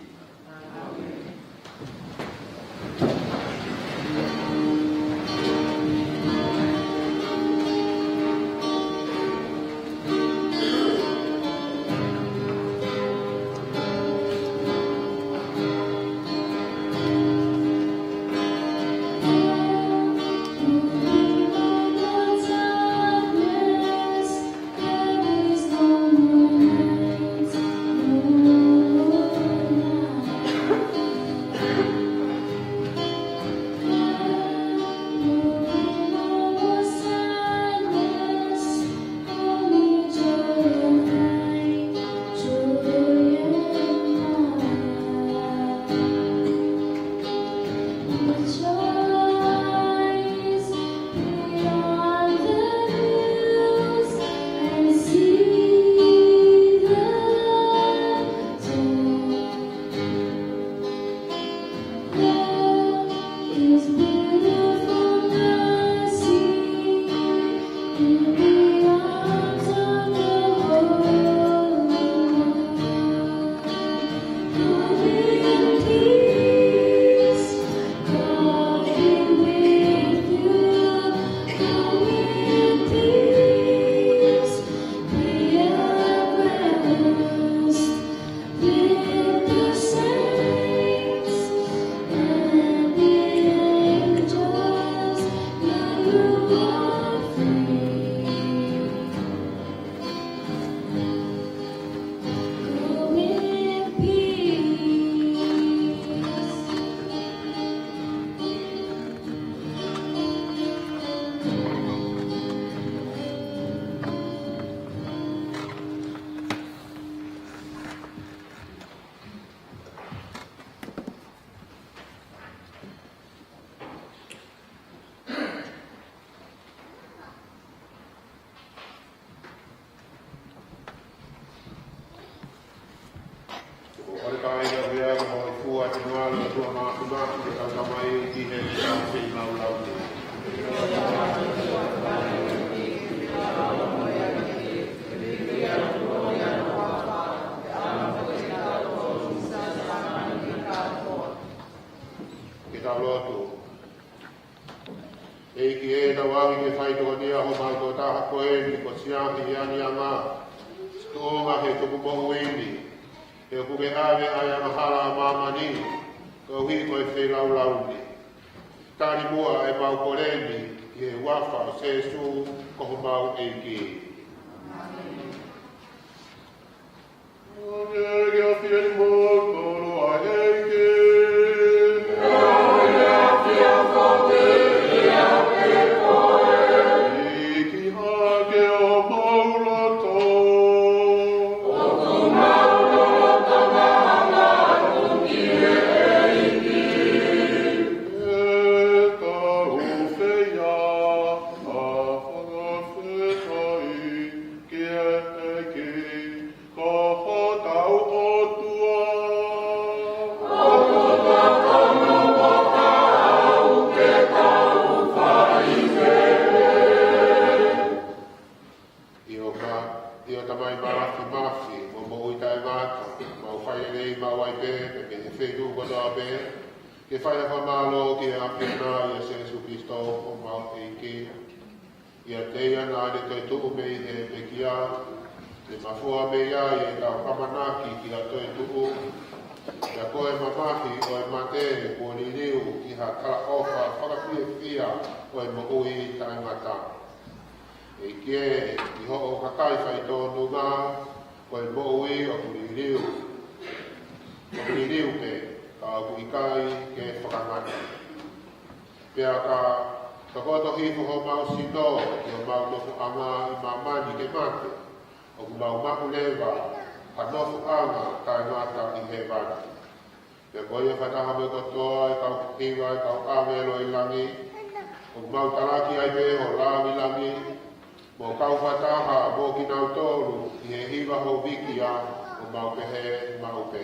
ʻAi ka pea ko e fua te mala tua māfimafi ke tau tamai ki he ʻEiki ʻa e feilaulau ni. Ke tau lotu. ʻEiki ē, tau ʻomi ke fai tokoni ʻa homau tokotaha ko eni, ko Siahi ʻi he ʻaniʻanga, tuʻunga he tuku moʻui ni, he ʻoku ke ʻave ʻa e angahala ʻa māmani, koeʻuhi ko e feilaulau ni. Tali muʻa ʻemau kole ni, ʻi he huafa ʻo Sēsū ko homau ʻEiki. Ko hotau ʻOtua. ʻIo ka, ʻio Tamai Māfimafi, mo Moʻui Taʻengata, mau fai lelei maʻu ai pē, pea mei he feituʻu kotoa pē, ke fai ha fakamālō ki he ʻAfiona ʻia Sēsū Kalaisi, ko homau ʻEiki. ʻIate ia naʻa ne toetuʻu mei he pekia, ne mafua mei ai ʻetau ʻamanaki ki ha toetuʻu. Pea ko e mamahi ʻo e mate kuo liliu ki ha talaʻofa fakafiefia ʻo e moʻui taʻengata. ʻEiki ē, ʻi hoʻo kakai faitōnunga, ko e moʻui ʻoku liliu, ʻoku liliu pē, ka ʻoku ʻikai ke fakangata. Pea ka tokoto hifo homau sino, ki homau nofoʻanga ʻi māmani ke mate, ʻoku mau maʻu leva ha nofoʻanga taʻengata ʻi hēvani. Pea ko ia fakataha mo e kotoa ʻa e kau hiva ʻa e kau ʻāngelo ʻi langi, ʻoku mau talaki ai pē ho lāngilangi, mo kau fakataha mo kinautolu ʻi he hiva ho vīkia, ʻo mau pehē maʻu pē.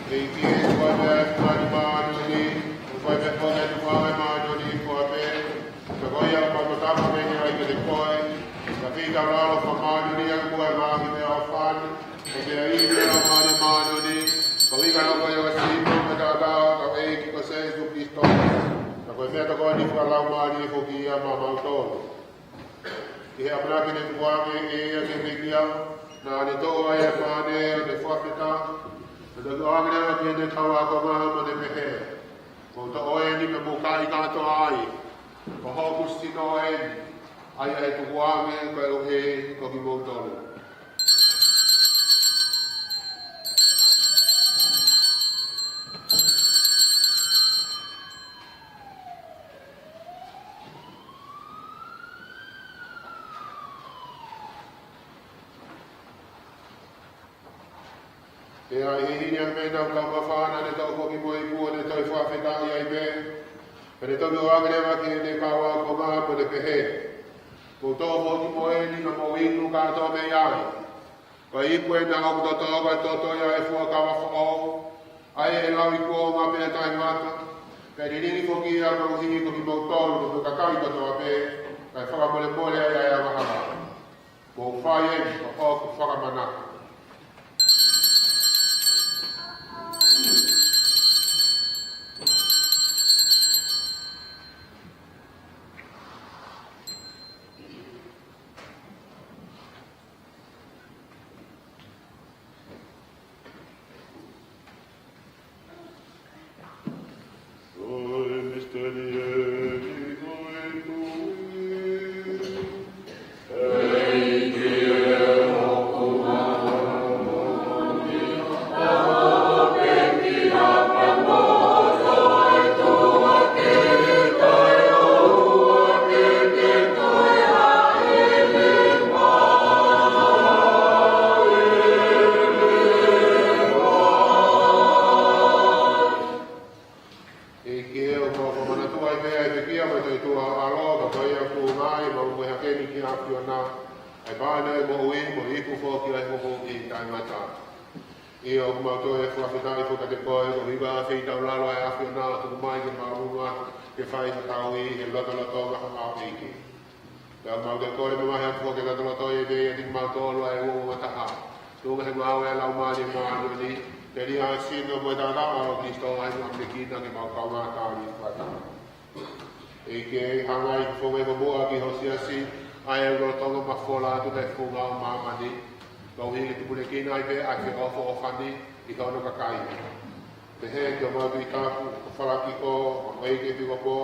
ʻEiki ē, ko e meʻa ʻoku māʻoniʻoni, ko e meʻa ʻoku ʻoatu ʻe he māʻoniʻoni ʻi he ʻaho ni, pea ko ia ʻoku mau tapa mei ai kiate koe, ka fita lalo fakamāʻoniʻoni ʻaki muʻa ʻa e ngaahi meʻaʻofa ni, ʻo meʻa ʻi he meʻa māʻoniʻoni, ko e ʻuhinga ko ia ʻa e siʻi mo e taʻataʻa ʻo e ʻEiki ko Sēsū Kalaisi. Ka ko e meʻatokoni fakalaumālie foki ia maʻamautolu. ʻI he ʻamanaki ne tukuange ʻe ia ki he pekia, naʻa ne toʻo ai ʻa e pane ʻo ne fakafetaʻi, pea ne toki ʻoange leva ki heʻene kau ākonga mo ne pehē, Mou toʻo eni pea mou kai kātoa ai, ko hoku sino eni, ʻa ia ʻe tukuange koeʻuhi ko kimoutolu. Pea ʻi he hili ange pē ʻetau kaungāfana, ne toʻo foki mo e ipu ʻo ne toe fakafetaʻi ai pē. Pea ne toki ʻoange leva ki heʻene kau ākonga mo ne pehē, Mou toʻo foki mo eni ka mou inu kātoa mei ai. Ko e ipu ena ʻoku totoko ʻa e toto ia ʻo e fuakava foʻou, ʻa ia ʻe lau ʻi kuonga pea taʻengata, pea ʻe liliu foki ia koeʻuhi ko kimoutolu mo e kakai kotoa pē, kae fakamolemole ai ʻa e angahala. Mou fai eni, ko hoku fakamanatu. ʻEiki ē, ʻoku mau fakamanatua ʻi he pekia mo e toetuʻu ʻa ho ʻAlo, ka ko ia ʻoku ngali mau mohe hake ni ki he ʻAfiona, ʻa e pane ʻo e moʻui mo e iku foki ʻa e moʻui taʻengata. ʻIo, ʻoku mau toe fakafetaʻi foki kiate koe, koeʻuhi ko e feitaulalo ʻa e ʻAfiona ʻoku tuku mai ke mau lunu atu ke fai ha tauhi he lotolotonga ʻo ho ʻEiki. Pea mau toe kole mamahi atu foki ki he lotolotonga ʻo e ʻEiki ʻiate kimautolu ʻa e uouangataha. Tuʻunga he ngāue ʻa e Laumālie Māʻoniʻoni, telia ʻa e sino mo e taʻataʻa ʻo Kalaisi ʻi heʻemau ʻamanekina ke mau kaungā tali fakataha. ʻEiki, hanga ʻi he founga ʻo e moʻui ki ho siasi, ʻa e lotolotonga mafola atu ki he funga ʻo māmani, koeʻuhi ke tupulekina ai pē ʻa e feʻofoʻofani ʻi hono kakai. Pehē ki homau Tuʻi Tapu, ko Falakiko, mo e ʻEiki ʻEpikopō,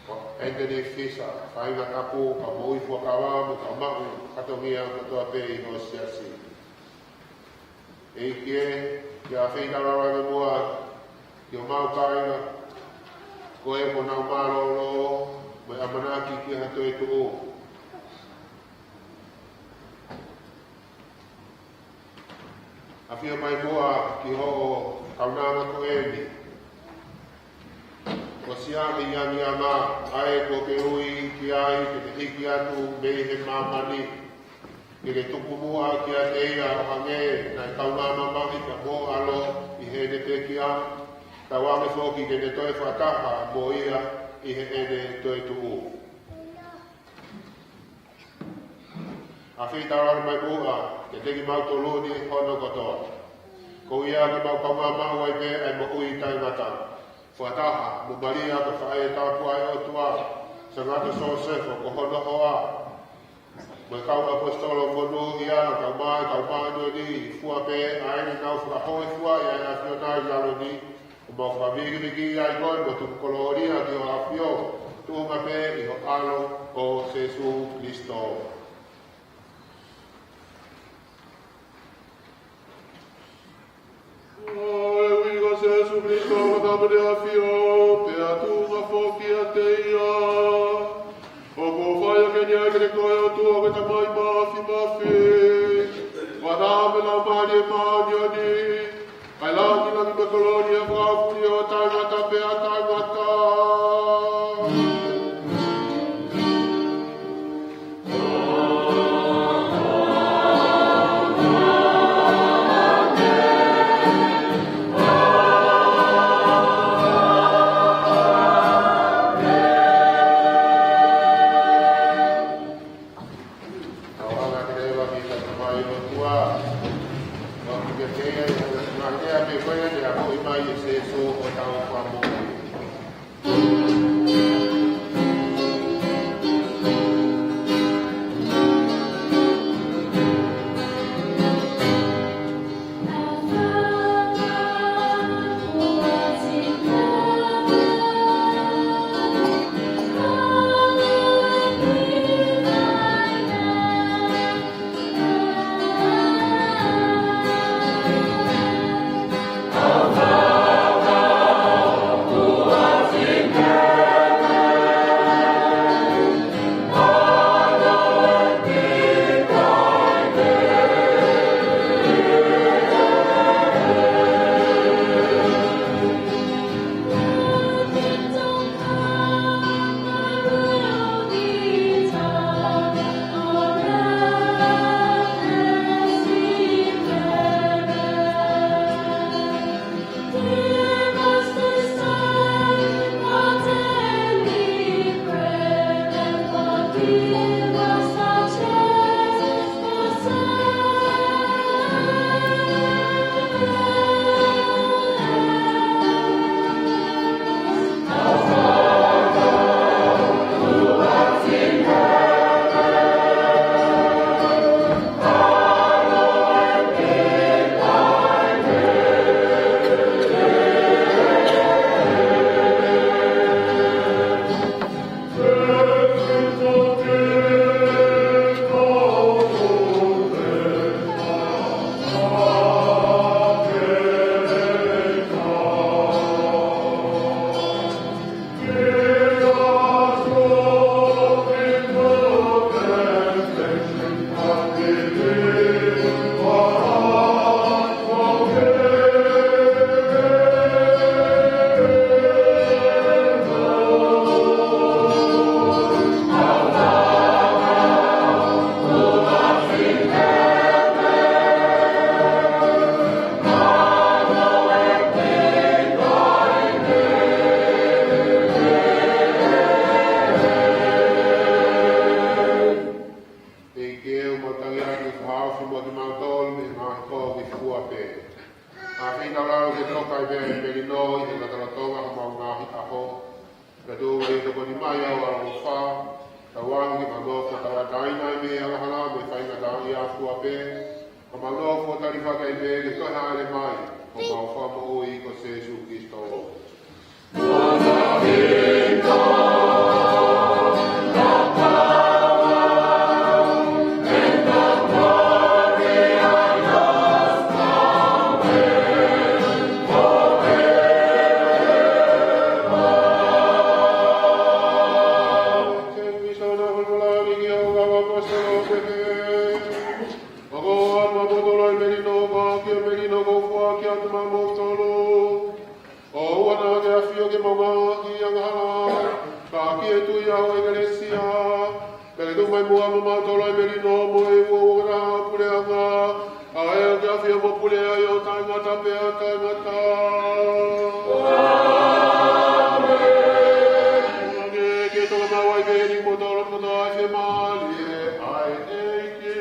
ko Anthony Fisher, faʻahinga tapu, kau moʻui fuakava, mo e kau maʻu fatongia kotoa pē ʻi ho siasi. ʻEiki ē, ʻi he feitaulalo ʻo e moʻui, ki homau kāinga, ko ē ʻoku nau mālōlō, mo e ʻamanaki ki ha toetuʻu. ʻAfio mai muʻa ki hoʻo kaunanga ko eni. Ko e siaʻi angianga ʻa ē kuo ke ui ki ai ke ne hiki atu mei he māmani. Ke ke tuku muʻa kiate ia ʻo hangē naʻe kaungā mamahi pea mo ho ʻAlo ʻi heʻene pekia. Tauange foki ke ne toe fakataha mo ia ʻi heʻene toetuʻu. ʻA e feitaulalo mai muʻa kiate kimautolu ni hono kotoa. Ko ia ke mau kaungā maʻu ai pē ʻa e moʻui taʻengata. Fakataha mo Malia ko e faʻē tapu ʻa e ʻOtua, Sangata Siosefo ko hono hoa, mo e kau ʻaposetolo monūʻia, kau mai, kau māʻoniʻoni, fua pē ʻa ē naʻa nau fakahōifua ʻi he ʻAfiona ʻi lalo ni, ʻo mau fakavikivikiʻi ai koe mo tuku kolōlia ki ho ʻAfio, tuʻunga pē ʻi ho ʻAlo ko Sīsū Kalaisi. ʻA e uiuiʻi ʻo Sīsū Kalaisi, ko e Tamai ʻAfio, pea tuʻunga foki kiate ia. ʻOku fai ʻaki eni ʻa e kelekele ʻo e ʻOtua ko e Tamai Māfimafi, fakataha mo e Laumālie Māʻoniʻoni, ʻa e lāngilangi mo e kolōlia fakaofo ʻo taʻengata pea taʻengata. mai ʻa e ʻaloʻofa, tauange ke mau nofo tauʻatāina mei he angahala mo e faingataʻaʻia ʻa e ʻOtua pē, ka mau nofo tali fakataha pē ki he toe hāʻele mai ʻo homau Fakamoʻui ko Sīsū Kalaisi. ʻOua naʻa ke ʻafio ke mau ngāueʻaki ʻa e angahala, ka ke tui ʻa e ʻEkelesia, pea ke tuʻu mai muʻa mautolu ʻi he melino mo e uouangataha ʻo e puleʻanga, ʻa ē ʻoku ke ʻafio mo pule ai ʻo taʻengata pea taʻengata. ʻĒmeni. Ke ke tokanga mai pē kimoutolu kotoa ʻi he fiemālie ʻa e ʻEiki.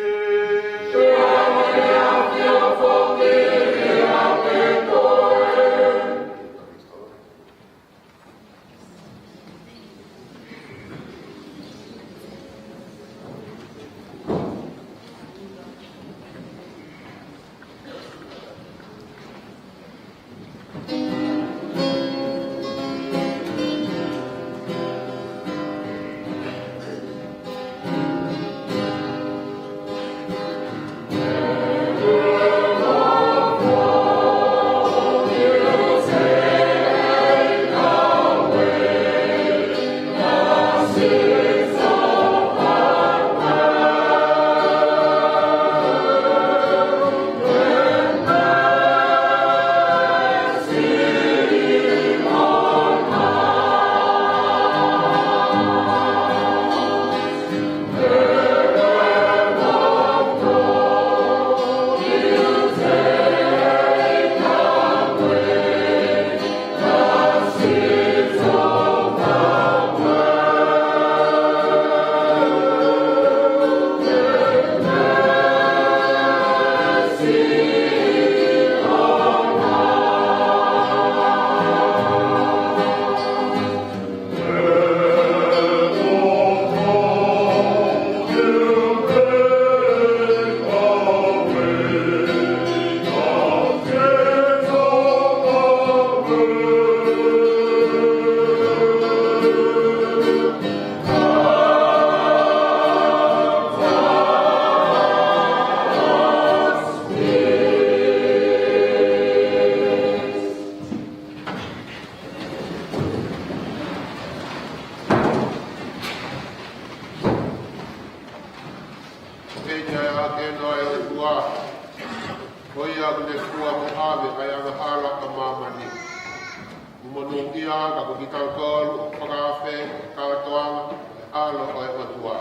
Pea ʻe ʻiate au ʻa e ʻOtua, ko ia ʻoku ne fua mo ʻave ʻa e angahala ʻa māmani. Mo monūʻia ka ko kitautolu ʻoku fakaafe ki he kātoanga ʻo e ʻAlo ʻo e ʻOtua.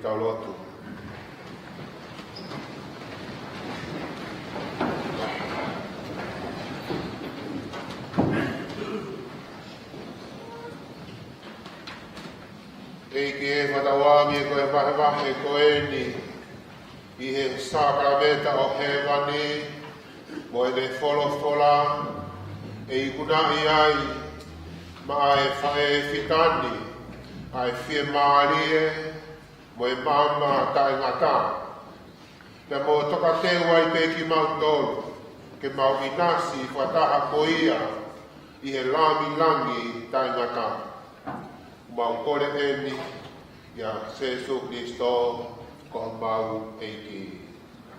Tau lotu. ʻEiki ē, fakatauange ko e vahevahe ko eni ʻi he sākalamēniti ʻo hēvani, mo ʻene folofola, ʻe ikunaʻi ai maʻa e faʻē fitani ʻa e fiemālie mo e maama taʻengata. Pea mo tokateu ai pē kimautolu ke mau ʻinasi fakataha mo ia ʻi he lāngilangi taʻengata. Mau kole eni ʻia Sēsū Kilisitō ko homau ʻEiki.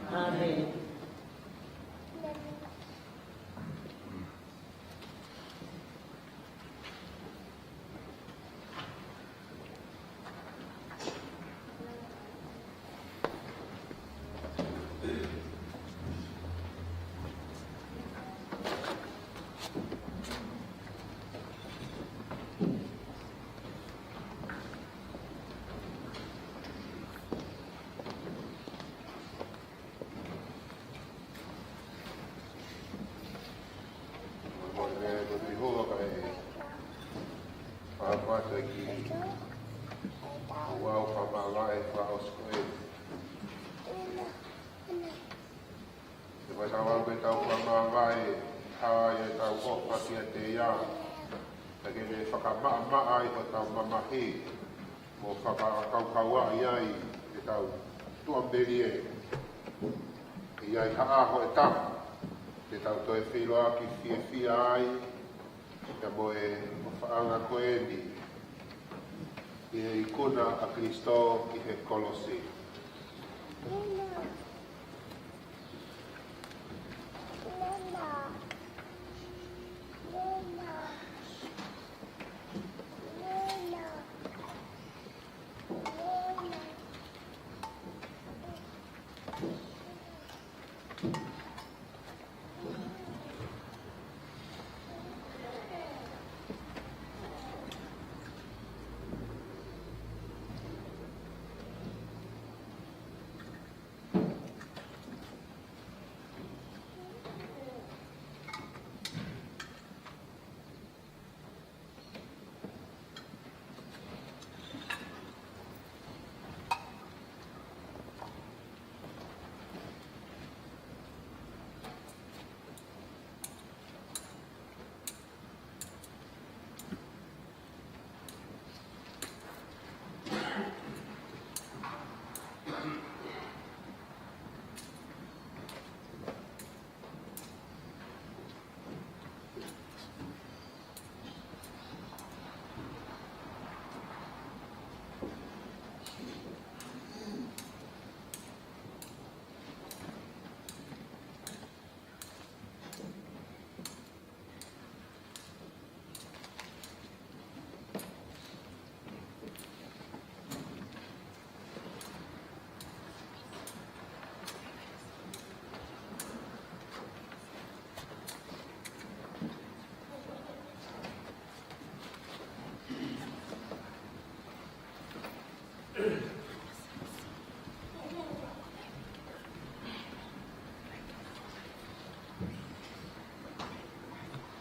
ʻĀmeni. Mo e meʻa ko e Sihova kae fakapata ki au fakamāvae fakaʻosi ko ē. Ke fakatauange ke tau fakamāvae, ʻa ia ʻetau ʻofa kiate ia, ka ke ne fakamaʻamaʻa ai hotau mamahi, mo fakakaukauaʻi ai ʻetau tuʻamelie. ʻE ʻi ai ha ʻaho ʻe taha te tau toe feʻiloaki fiefia ai, pea mo e ʻofaʻanga ko eni ʻi he ikuna ʻa Kilisitō ʻi he kolosi.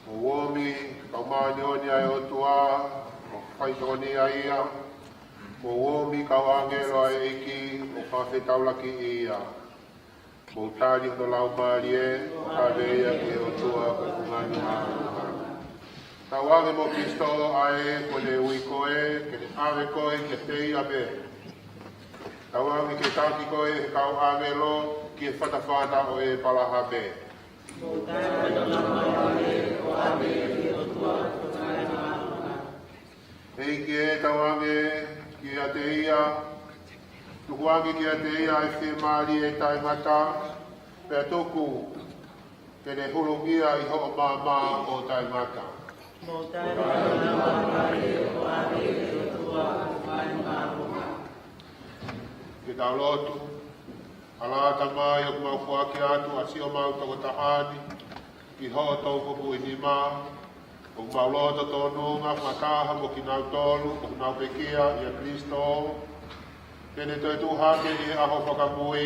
Mou omi kau māʻoniʻoni ʻa e ʻOtua, ʻo faitokoni ʻa ia. Mou omi kau ʻāngelo ʻa e ʻEiki, ʻo fakafetaulaki ia. Mou tali hono laumālie, ʻo ʻave ia ki he ʻOtua ko e fungani māʻolunga. Tauange mo Kilisitō ʻa ē kuo ne ui koe, ke ne ʻave koe kiate ia pē. Tauange ke taki koe ʻe he kau ʻāngelo ki he fatafata ʻo ʻĒpalahame. ʻEiki ē, tauange kiate ia, tukuange kiate ia ʻa e fiemālie taʻengata, pea tuku ke ne hulungia ʻi hoʻo maama ʻo taʻengata. Ke tau lotu. ʻAlā Tamai, ʻoku mau foaki atu ʻa siʻomau tokotaha ni ki hoʻo toʻukupu ʻi nima. ʻOku mau loto tōnunga fakataha mo kinautolu ʻoku nau pekia ʻia Kilisitō. Te ne toe tuʻu hake ʻi he ʻaho fakamui,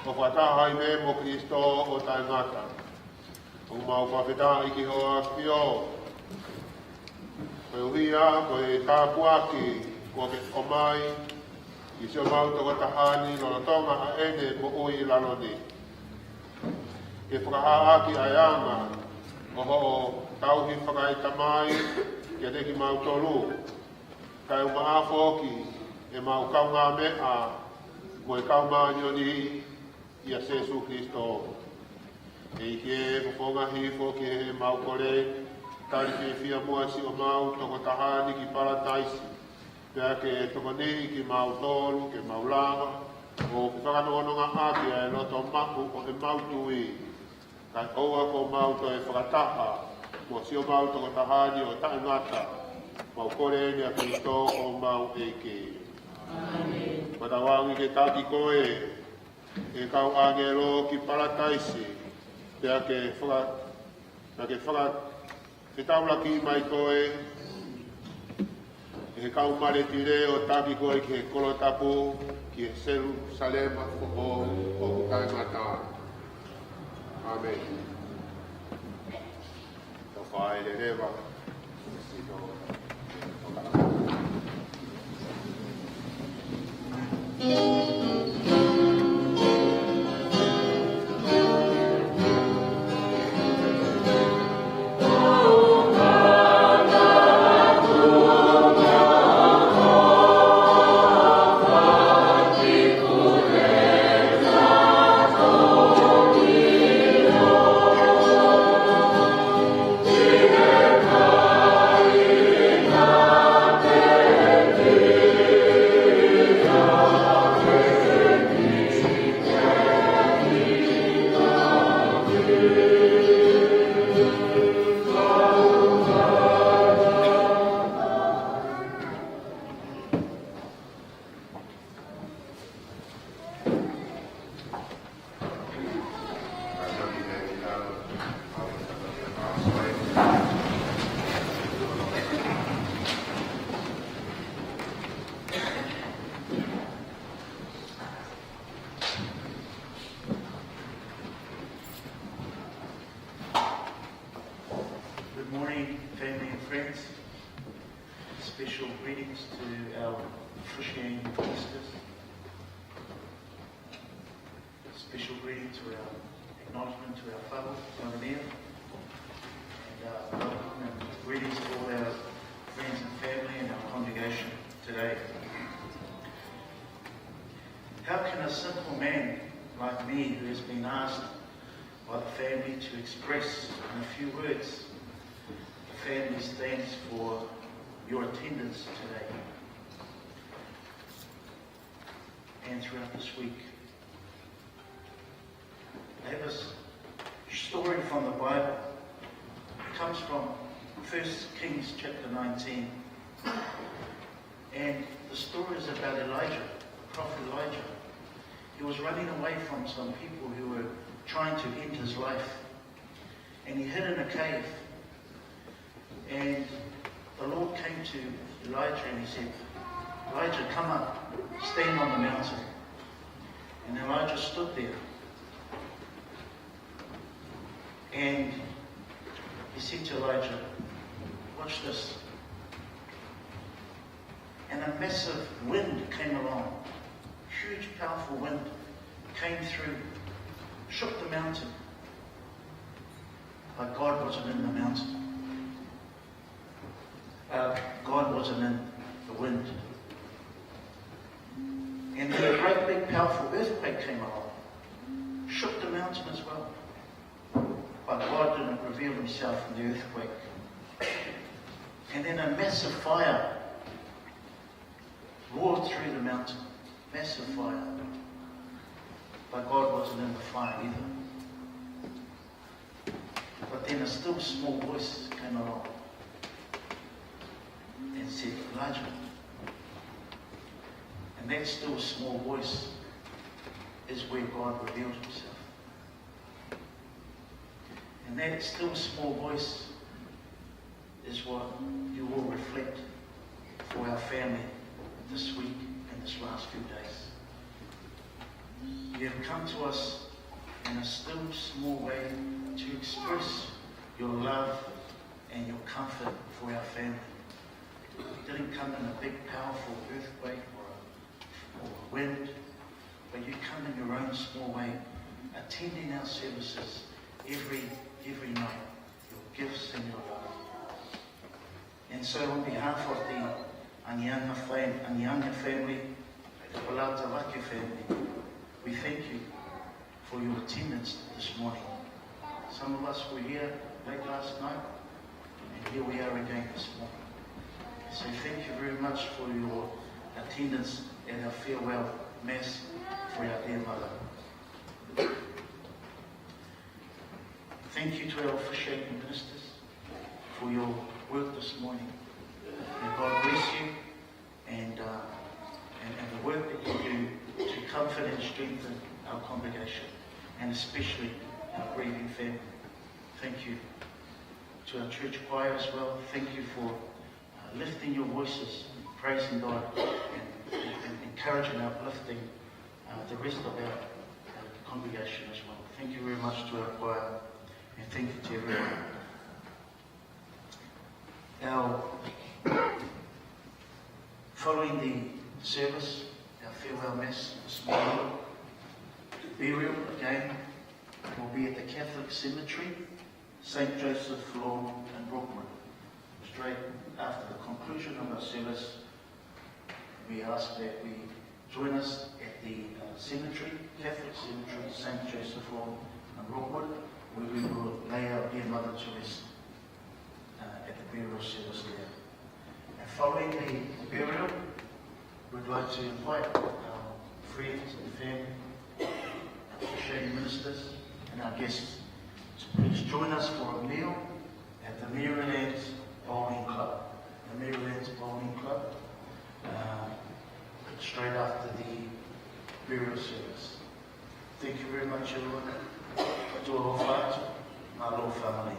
ʻo fakataha ai pē mo Kalaisi ʻo taʻengata. ʻOku mau fakafetaʻi ki hoʻo ʻAfio, koeʻuhi ko e tāpuaki kuo ke ʻomai ki siʻomau tokotaha ni lolotonga ʻa ʻene moʻui ʻi lalo ni. Ke fakahā ʻaki ʻa e anga ʻo hoʻo tauhi fakaetamai kiate kimautolu, kae ʻumaʻā foki ʻemau kaungāmeʻa mo e Kau Māʻoniʻoni ʻia Sēsū Kalaisi. ʻEiki ē, fofonga hifo ki heʻemau kole, tali fiefia muʻa siʻomau tokotaha ni ki Palataisi, pea ke tokoniʻi kimautolu ke mau lava ʻo fakanonganonga ʻaki ʻa e loto maʻu ʻo ʻemau tui, kae ʻoua kuo mau toe fakataha mo siʻomau tokotaha ni ʻo taʻengata. Mau kole ni ʻia Kalaisi ko homau ʻEiki. Pea tau angi ke taki koe ʻe he kau ʻāngelo ki Palataisi, pea ke faka-, pea ke fakafetaulaki mai koe ʻe he kau maletile ʻo taki koe ki he kolo tapu, ki he Selūsalema foʻou ʻoku taʻengata. ʻĀmeni. Tau fai lelei leva. Good morning, family and friends. Special greetings to our officiating ministers. Special greeting to our acknowledgement to our father, Mother Neil. And, uh, welcome and greetings to all our friends and family in our congregation today. How can a simple man like me, who has been asked by the family to express in a few words the family's thanks for your attendance today and throughout this week. I have a s-, story from the Bible. It comes from First Kings chapter nineteen. And the story is about Elijah, the prophet Elijah. He was running away from some people who were trying to end his life. And he hid in a cave. And the Lord came to Elijah and he said, "Elijah, come up, stand on the mountain." And Elijah stood there. And he said to Elijah, "Watch this." And a massive wind came along. Huge, powerful wind came through, shook the mountain. But God wasn't in the mountain. Uh, God wasn't in the wind. And then a great big powerful earthquake came along, shook the mountain as well. But God didn't reveal himself in the earthquake. And then a massive fire roared through the mountain. Massive fire. But God wasn't in the fire either. But then a still small voice came along and said, "Elijah." And that still small voice is where God revealed himself. And that still small voice is what you will reflect for our family this week and This last few days. You have come to us in a still small way to express your love and your comfort for our family. You didn't come in a big, powerful earthquake or a, or a wind, but you come in your own small way, attending our services every, every night, your gifts and your love. And so on behalf of the Angianga fam-, Angianga family, the Palata Vake family, we thank you for your attendance this morning. Some of us were here late last night, and here we are again this morning. So thank you very much for your attendance at our farewell mass for our dear mother. Thank you to our officiating ministers for your work this morning. May God bless you and, uh, and, and the work that you do to comfort and strengthen our congregation, and especially our grieving family. Thank you to our church choir as well. Thank you for, uh, lifting your voices, praising God, and, and encouraging and uplifting, uh, the rest of our, uh, congregation as well. Thank you very much to our choir, and thank you to everyone. Now, following the service, our farewell mass this morning, burial again will be at the Catholic Cemetery, Saint Joseph Lawn in Rookwood. Straight after the conclusion of our service, we ask that we join us at the, uh, cemetery, Catholic Cemetery, Saint Joseph Lawn in Rookwood, where we will lay our dear mother to rest, uh, at the burial service there. And following the burial, we'd like to invite our friends and family, our officiating ministers, and our guests to please join us for a meal at the Maryland Bowling Club. The Maryland Bowling Club, uh, straight after the burial service. Thank you very much, everyone. Tuʻa ʻofa atu, mālō family.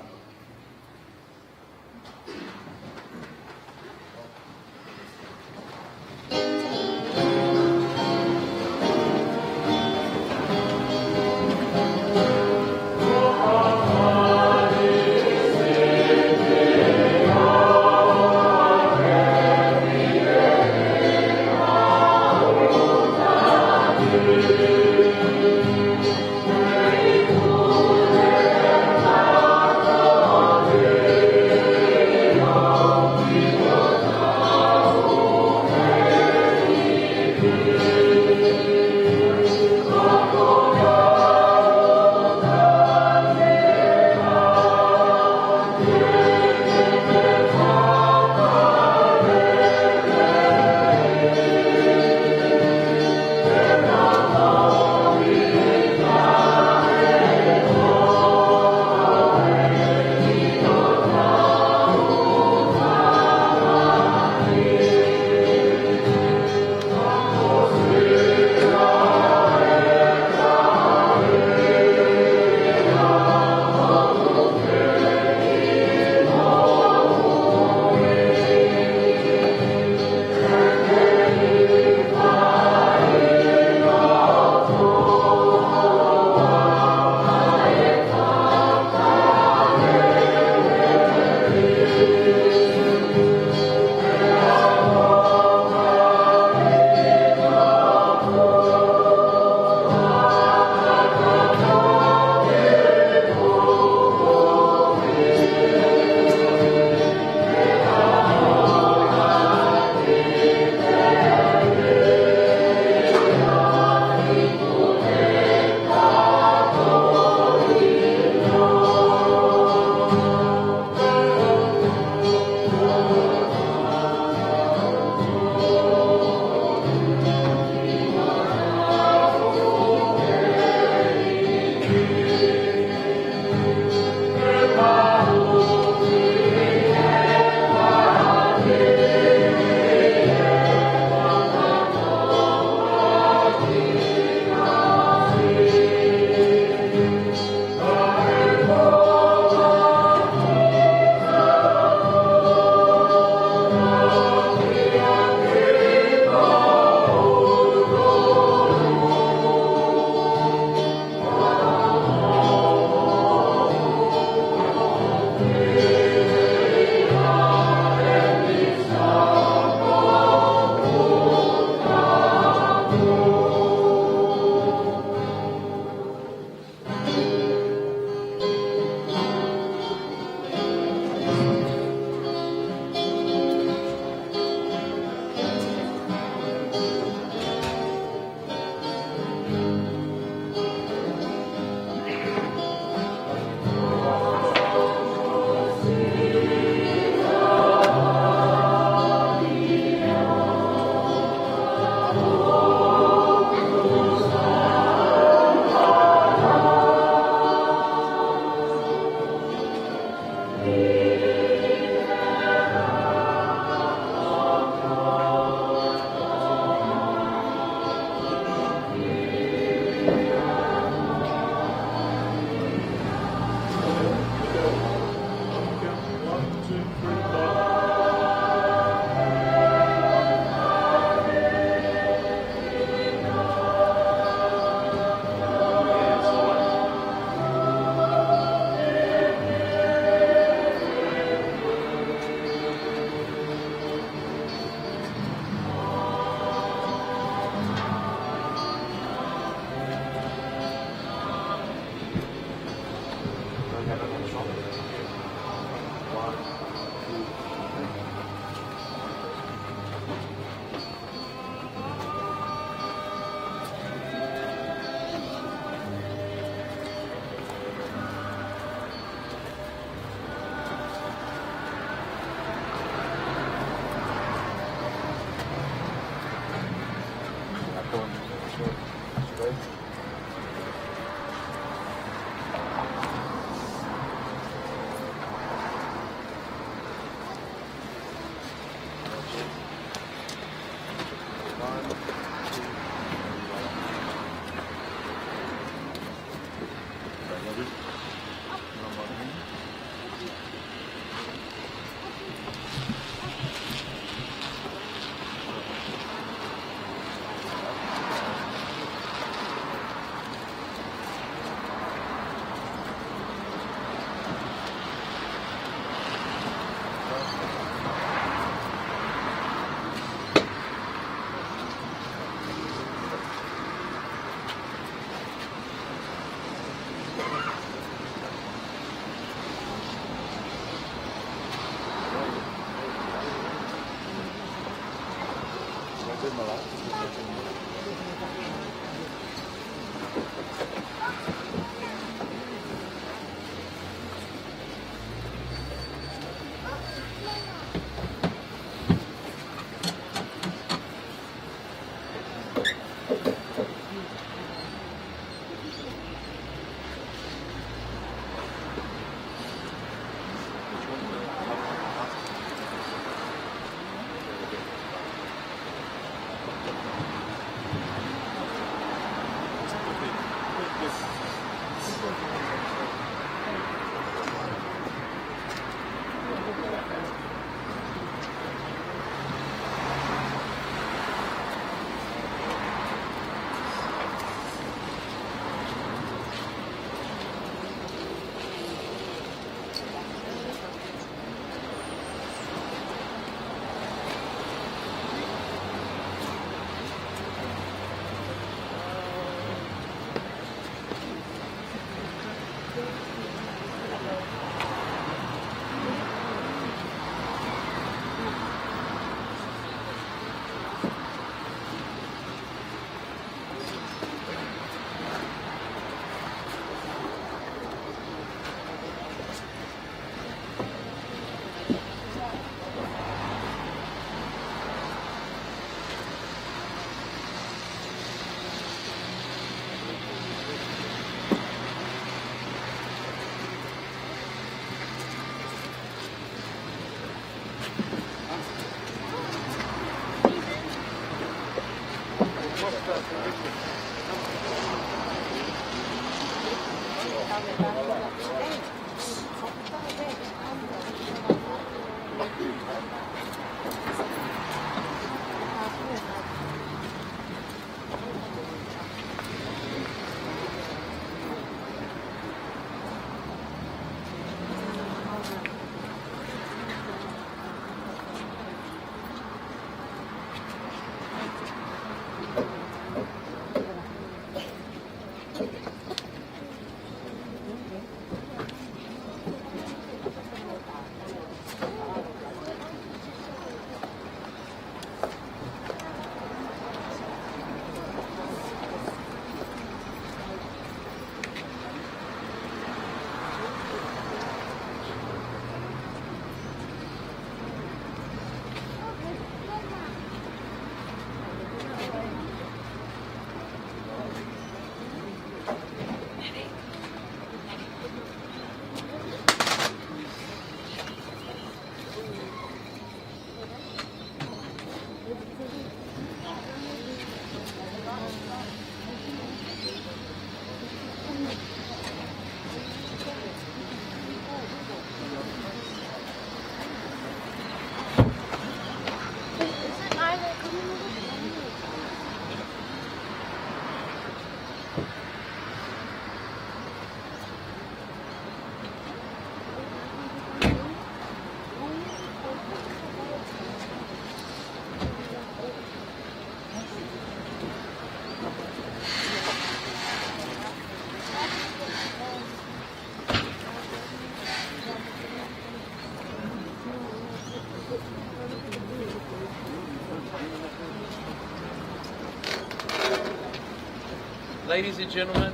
Ladies and gentlemen,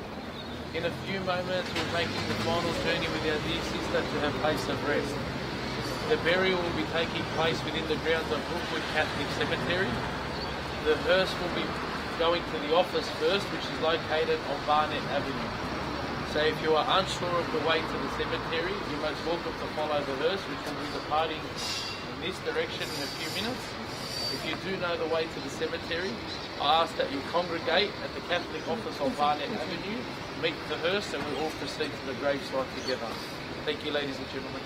in a few moments we're making the final journey with our dear sister to her place of rest. The burial will be taking place within the grounds of Rookwood Catholic Cemetery. The hearse will be going to the office first, which is located on Barnett Avenue. So if you are unsure of the way to the cemetery, you're most welcome to follow the hearse, which will be departing in this direction in a few minutes. If you do know the way to the cemetery, I ask that you congregate at the Catholic office on Barnett Avenue, meet the hearse, and we'll all proceed to the gravesite together. Thank you, ladies and gentlemen.